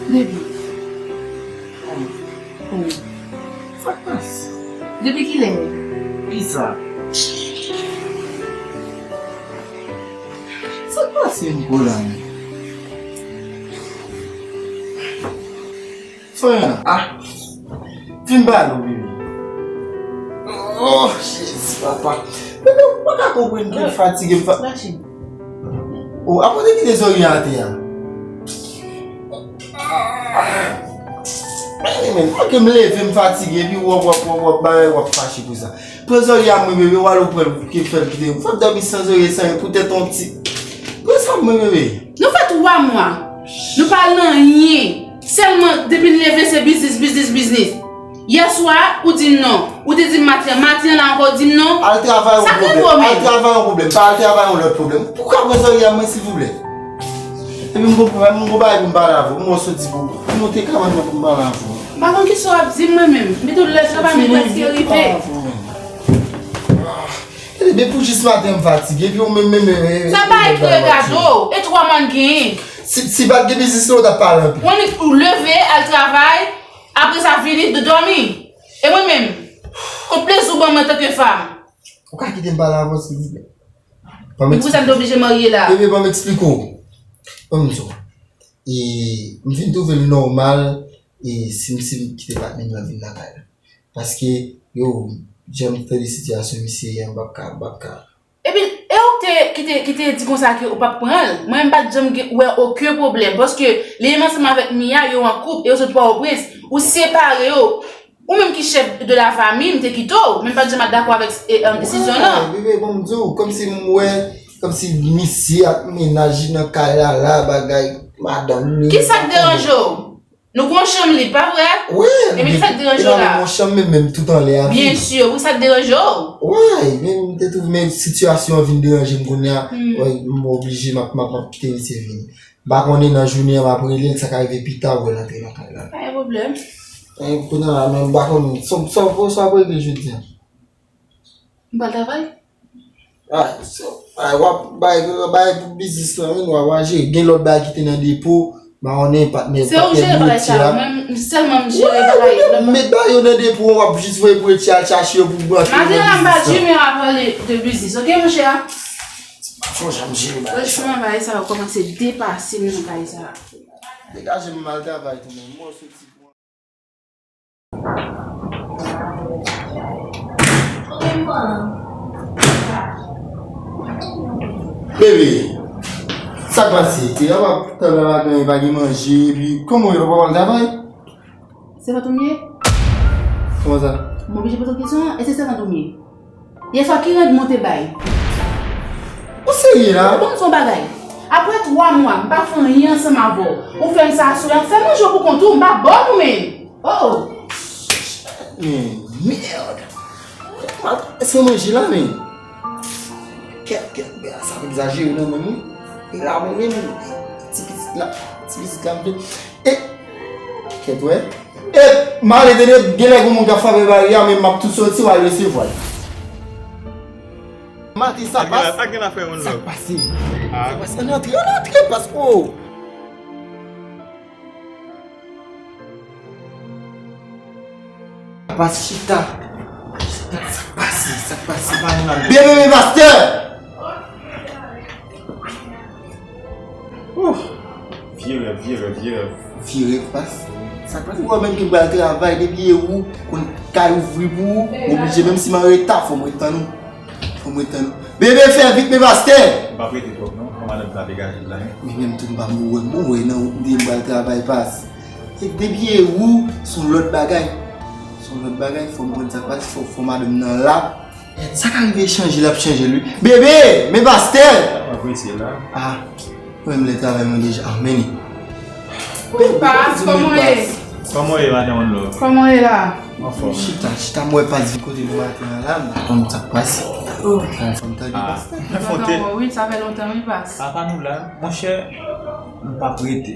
Baby. Oh. Sa k pase? Depi kilè? Kisa? Sa k pase, Nicolas? Soyana, ah, vin ba nou, bebe. Oh, Jezi, papa. Bebe, ou pa ka konprann ke m fatige, m fa... Rachid. Oh, akote kite zòrye atè a. Men, men, fòk m leve, m fatige, epi w ap, w ap, w ap, w ap, bagay, w ap fache pou sa. Pran zòrye a mwen, bebe, w al ou pran l, ke fè l kite. Fòk dòmi san zòrye, san, poutèt yon ti. Pran sa mwen, bebe. Nou fè twa mwa. Nou pa nan anyen. Sèlman, depi n leve, se biznis, biznis, biznis. Yè swa, ou di m non. Ou te di m maten an. Maten an la ankò, ou di m non. Al travay yon pwoblèm. Al travay yon pwoblèm. Pa al travay yon lòt pwoblèm. Poukwa pran zòrye a mwen, silvouplè? Epi m gon pwoblèm, m gon bagay pou m pale avè w. M wè w soti pou, pou monte ka mwen pou m pale avè w. M pa konn kisa w ap di m mwen menm. M tou lè travay mwen prèske rive. Tande, depi pou jis maten m fatige, epi w menm, menm, menm. Sa pa ekri gado, e twa mwa n genyen. Si, si pa t gen biznis la, w t ap pale anpil. Ou annik ou leve, al travay, apre sa vini, dòmi. E mwen menm, kot plezi w ban mwen antanke fanm? Ou ka kite m pale avè w, silvouplè? Ban m eksplike w. Pou sa m te oblije marye la. Bebe, ban m eksplike w. Ban m di w. E m vin twouve l nòmal, e si m, si m kite patnè m nan vin lakay la. Paske, yo, jan m tande sitiyasyon misye ye a, m p ap ka, m p ap ka. Epi, e ou ki te, ki te, ki te di konsa ke ou p ap pran l? Mwen, m pa t janm gen, wè okenn pwoblèm. Paske, li menm ansanm avèk Mia, yo an koup, e yo sot Pòtoprens. Ou separe yo. Ou menm ki chèf de la fami, m te kite w. Men m pa t janm dakò avèk, e, e, desizyon nan. Wi, bebe, ban m di w, kòmsi m wè, kòmsi misye ak mennaj li nan kay la, la, bagay, madanm li. Kisa k deranje w? Nou gon chanm lib, pa vre? Wi. Epi ki sa k deranje w la? Gon chanm, men, men tout anlè a. Byen si, pou sa k deranje w? Wi, men m te twouve, men sitiyasyon an vin deranje m kounye a. Wi, m oblije, m ap, m ap, m ap kite misye vini. M pa konnen nan jounen an, m ap rele l, sa ka rive pita, ou wè l antre nan kay la. Pa gen pwoblèm. E, kounye a la, men m pa konnen, sa, sa, sa w ap regle jodi a? M pral travay. Ah, so, ah, w ap bay, bay pou biznis lan, wi, w ap jere. Gen lòt bagay ki te nan depo, m pa konnen, patnè, patnè bouti a. Mwen, m sèlman m jere bagay yo. Wi, m met bagay yo nan depo, w ap jis voye pou etye al chache yo pou branche yo nan biznis lan. Maten an, m pa janm ap pale de biznis, oke, monchè? M pa fè w janm jere bagay sa. Franchman, bagay sa yo kòmanse depase m nan kay sa. Degaje m, m al travay tou, men m soti. Bebe, sa k pase? Te ap tann nan lajan, pa gen manje, epi kòman w ye, w pa pral travay? Sèvant ou m ye? Kòman sa? M oblije poze w kesyon an, èske sèvant ou m ye? Yèswa, ki rand mwen te bay? Ou serye la? Bon, m di w yon bagay. Apre twa mwa, m pa fè anyen ansanm avè w. Ou fè m sa aswè a, fè manje w pou kont ou, m pa ba w pou men. Oh! Men, mèd! Èske manje la, men? Kèt, kèt, men sa egzajere nan men m, wi. E la, mwen menm, ti pitit la, ti pitit la, m vle. E, kèt, wè. E, m ale tande, genlè gon moun k ap frape baryè a, men m ap tou soti, w al resevwa l. Maten sa pas. Sa k gen la, frè, one love? Sa k pase? Sa k pase? Ann antre, ann antre, pas, oh! Pas chita. Chita, sa k pase? Sa k pase? Byen, byen, byen, pastè! Ouh! Vye rèv, vye rèv, vye rèv. Vye rèv, pas. Sa k pase? Ou wè menm ki pral travay, depi e ou, konn kay ouvri pou ou, oblije, menm si m an reta, fò m ret tann ou. Fò m ret tann ou. Bebe, fè vit, men pastè! M p ap rete twòp, non. Fò madanm ta degaje l la, wi. Men menm tou, m pa mouri, mouri nan wout m te pral travay, pas. E depi e ou, se yon lòt bagay. Se yon lòt bagay, fò m konn sa k pase, fò, fò madanm nan la. Sa ka rive chanje, l ap chanje l, wi. Bebe, men pastè! Sa m apresye la. Ah, mwen menm lè travay mwen deja. Ah, men li. Ou pas, kòman w ye? Kòman w ye, madan One Love? Kòman w ye la? Anfòm. Chita, chita, m wè pas vin kote nou maten an la, m pa konn sa k pase. Oh. Anfòm, tande pastè. Mwen kontan wè w, wi, sa fè lontan, wi, pas. Apa nou la, monchè, m p ap rete.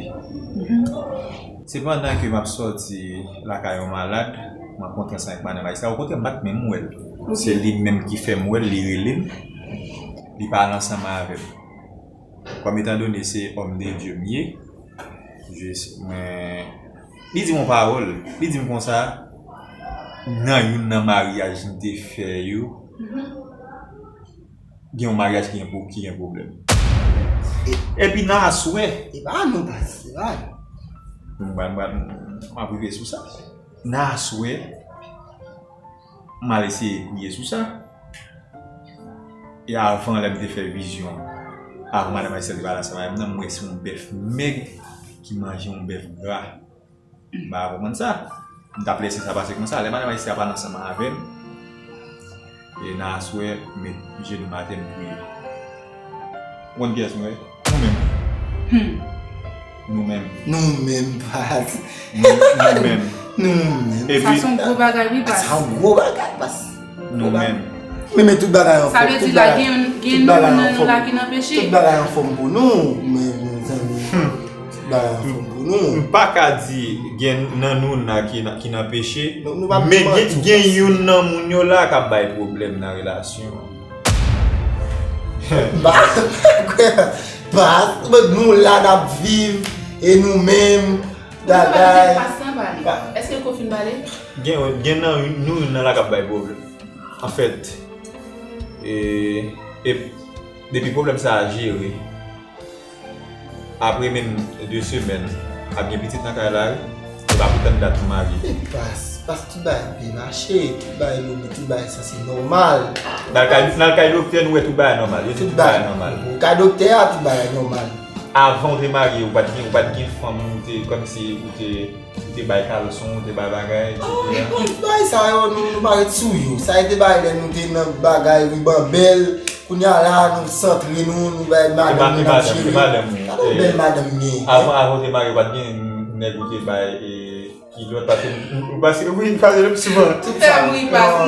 Se pandan ke m ap sòti lakay yon malad, m rankontre ansanm ak madanm Ayisyen. Okontrè, m pa t menm wè l. Se li menm ki fè m wè l, li rele m, li pale ansanm avè m. Kòm etandone se homme de Dieu m ye, jis mwen, li di m yon pawòl, li di m konsa, nan youn nan maryaj m te fè yo, gen yon maryaj ki gen pwo-, ki gen pwoblèm. E, epi nan aswè. E pa nou, pas, se pa nou. M, m, m, m ap rive sou sa. Nan aswè, m al eseye priye sou sa. E avan, lè m te fè vizyon, avan madanm Ayisyen te pale ansanm avè m nan, m wè se yon bèf mèg ki manje yon bèf gra. M pa konprann sa. M t ap lese sa pase konsa. Lè madanm Ayisyen ap pale ansanm avè m, e nan aswè, m met jenou m atè, m priye. Ou konn kiyès m wè? Nou menm. Hmm. Nou menm. Nou menm, pas. Nou, nou menm. Nou menm. Epi, sa se yon gwo bagay, wi, pas. Sa yon gwo bagay, pas. Nou menm. Men, men tout bagay anfòm. Sa vle di la, gen, gen nou nan nou la ki nan peche. Tout bagay anfòm pou nou. Men, mezanmi. Hmm. Tout bagay anfòm pou nou. M pa ka di gen nan nou la ki nan, ki nan peche. Men gen, gen youn nan moun yo la k ap bay pwoblèm nan relasyon an. Pas, pas, nou la n ap viv, e nou menm, bagay. Pas lan pale. Èske ko fin pale? Gen, gen nan nou youn nan la k ap bay pwoblèm. Anfèt, e, e depi pwoblèm sa a jere, apre menm de semèn, ap gen pitit nan kay la, wi. Se pa pou tann dat pou marye. E pas, pas tout bagay ap byen mache, tout bagay lobi, tout bagay sanse nòmal. N al kay, n al kay doktè, nou wè tout bagay nòmal. Yo di tout bagay nòmal. Ou kay doktè a, tout bagay nòmal. Avan w te marye, ou pa t gen, ou pa t gen fanm, ou te, kòmsi, ou te Ou te bay kalson, ou te bay bagay, etsetera. Bon, tout bagay sa yo, nou, nou pa ret sou yo. Sa yo te bay lè nou te nan bagay ribanbèl. Kounye a la, nou santre nou, nou bay madanm nou n ap jere. Gade yon bèl madanm m genyen. Avan, avan w te marye, ou pa t gen nèg ou te bay, e, kilòt, paske, paske, wi, paske le pi souvan. Tout sa,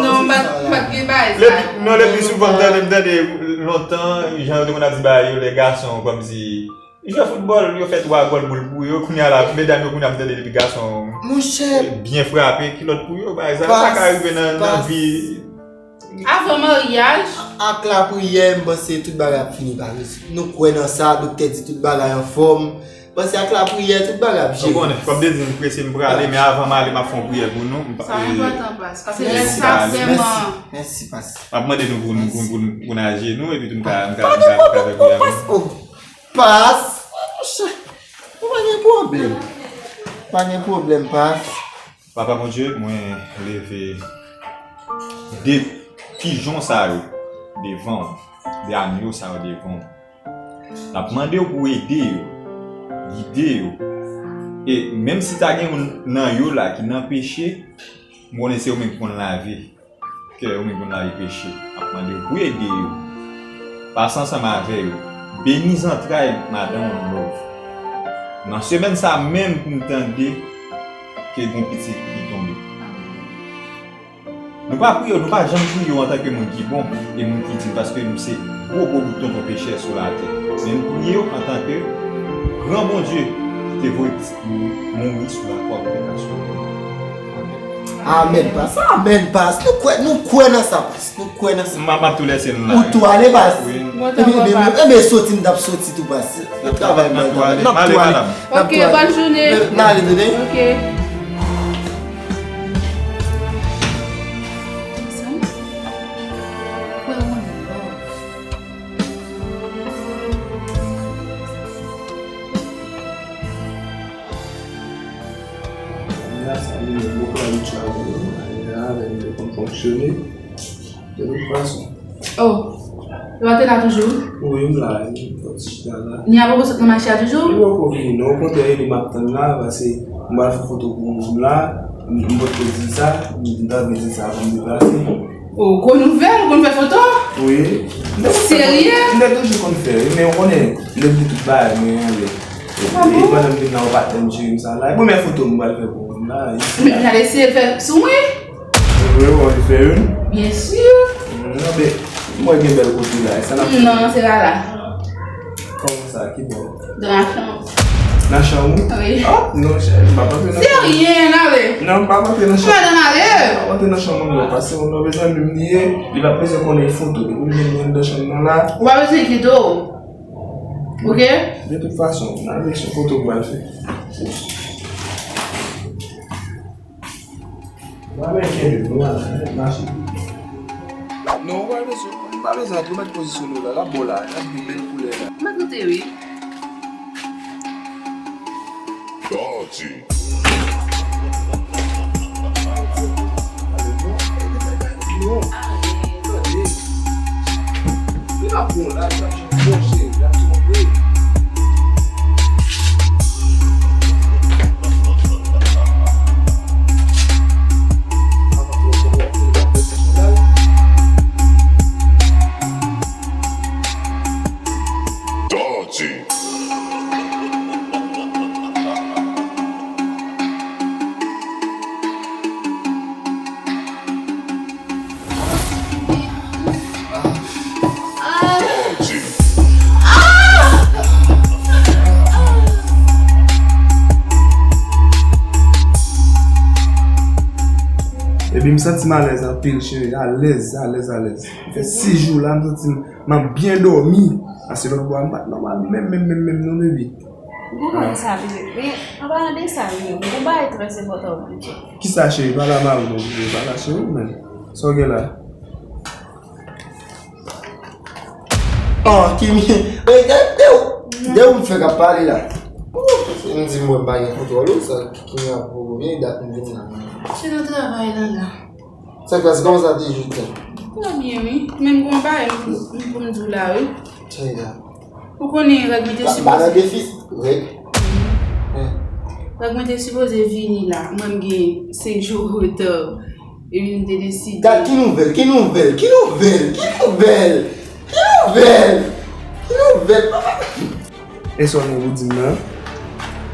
non, m pa t gen bagay sa. Non, le pi souvan, m tande, m tande lontan, jan yo te konn ap di bagay yo, lè gason, kòmsi, Jwe foutbòl, yo fè twa gòl boul pou yo. Kounye a la, medam yo kounye a m tande depi gason byen frape, kilòt pou yo, pa egzanp. Sa ka rive nan, nan vi. Avan maryaj. Ak lapriyè, m panse tout bagay ap fini pa rezoud. Nou kwè nan sa, doktè di tout bagay anfòm. M panse ak lapriyè, tout bagay ap jere. Ou konnen, kòm de di m prese, m prale, men avan m ale, m ap fè yon priyè pou nou. Sa enpòtan, pas. Paske lè sa vrèman. Mèsi, pas. M ap mande nou pou nou, pou, pou, pou n ajenou, epi tou m ka, m ka, m ka, m ka fè priyè pou nou. Pas, monchè, ou pa gen pwoblèm. Pa gen pwoblèm, pas. Papa Bondye, mwen leve de pijon sa yo devan w, de anyo sa yo devan w. N ap mande w pou w ede yo, gide yo. E menm si ta gen youn nan yo la ki nan peche, m konnen se ou menm ki konn lave. Kè yo menm konn lave peche, ap mande w pou ede yo. Pase ansanm avè yo. Beni zantray madanm ou love. Nan semèn sa menm pou m tande ke gon pitit ki tonbe. Nou pa priye w, nou pa janm priye w antanke moun ki bon e moun ki di, paske nou se gwo gwo bout tonton pechè sou latè. Men nou priye w antanke gran Bondye ki te voye pitit li mouri sou lakwa pou pèt a sou nou. Amèn. Amèn, pas. Amèn, pas. Nou kwè, nou kwè nan sa, pas. Nou kwè nan sa. M ap, m ap tou lèse nou la. Ou tou ale, pas. Wi. Ebyen, ebyen, ebyen, soti, m t ap soti tou, pas. Travay mwen, travay. N ap tou ale. Ok, bòn jounen. N ale, tande. Ok. Ane a sa li menm, mwen pran yon travay, ane a, lè m te konn fonksyone. De tout fason. Oh, ou pa te la toujou? Wi, m la, m fè ti chita la. Ni a poko sot nan mache a toujou? Li poko vini, non, okontrè, e li m ap tann la, paske m pral fè foto pou moun la, m, m potko di l sa, m ta vle di l sa avan m deplase. Oh, gwo nouvèl, ou konn fè foto? Wi. Serye? M te toujou konn fè, wi, men ou konnen, m te di tout bagay mwen anlè. Ah bon? E pandan m vin la, ou pa t janm jere m sa la. E premyè foto m pral fè pou moun la, e. Men, n al eseye l fè sou mwen? Vre, ou anvi fè youn? Byen si. Non, men, m wè gen bèl kote la, e sa n ap fè? Non, se pa la. Kòman sa, ki bò? Nan chanm. Nan chanm ou? Wi. Ah, non, chè, m p ap antre nan chanm ou. Se ryen, n ale. Non, m p ap antre nan chanm ou. Madan, ale. M p ap antre nan chanm ou, non, paske ou nan bezwen li m li ye, li p ap bezwen konnen foto. Depi m vin anndan chanm nan la. Ou pa bezwen enkyete w. Ok? De tout fason, n ale sou foto pou al fè. Mwen menm kenbe nou la, mache. Non, ou pa bezwen, ou pa bezwen antre, ou mèt pozisyon nou la, l ap bon la, l ap gen bèl koulè la. Mwen koute, wi. Party. Ah bon, la, sa, bon, se, la, se vre. Epi m santi m alèz anpil, cheri. Alèz, alèz, alèz. M fè sis jou la, m santi m, m ap byen dòmi. Paske lòt bò a, m pa t nòmal menm, menm, menm, menm, non, baby. M konprann sa, bebe. Men, an palan de sa, menm, gon bagay trè enpòtan ou bliye. Kisa, cheri? Pale avè m, non, bebe. Pale, cheri, menm. Sa w gen la? Oh, Kimi, e, de, de, de ou m fè k ap pale la? Ou, m di m wè m pa gen kontwòl ou, sa, Kimi ap poko vini, dat m vin la. Se nan travay la, la. Sa k pase, kòman sa te jwe tan? Trè byen, wi. Menm gon bagay m pou m di w la, wi. Cheri la. Ou konnen règ mwen te sipoze. Ba nan defi, règ. Règ mwen te sipoze vini la. Mwen m gen senk jou reta. Epi m te deside. Gad ki nouvèl, ki nouvèl, ki nouvèl, ki nouvèl, ki nouvèl, ki nouvèl, papa. E sa w gen pou di m nan?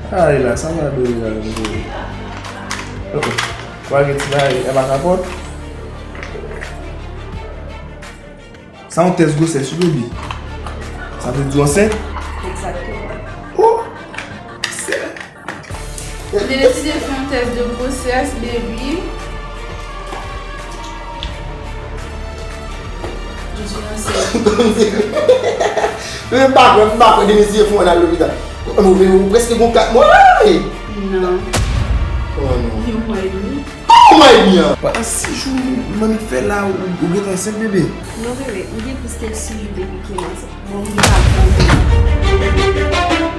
Ay la, sa m ap dwe la menm. Oh, oh. Ou pa gen ti bagay, e pa kapòt? Sa yon tès gwosès wi, baby. Sa vle di w ansent? Egzakteman. Oh! Sè. Mwen te deside fè yon tès de gwosès, baby. Je suis enceinte. Kòmsi. Men m pa kwè, m pa kwè, demen si yo fè w al lopital. Ou, ou, ou prèske gon kat mwa la, wi. Non. Oh non. Yon mwa edmi. Kòman w ap pran sis jou manmi fè la, ou, ou gentan ansent, bebe? Non, bebe, m gen plis ke sis jou depi ke m ansent. Bon, m gen pa bon.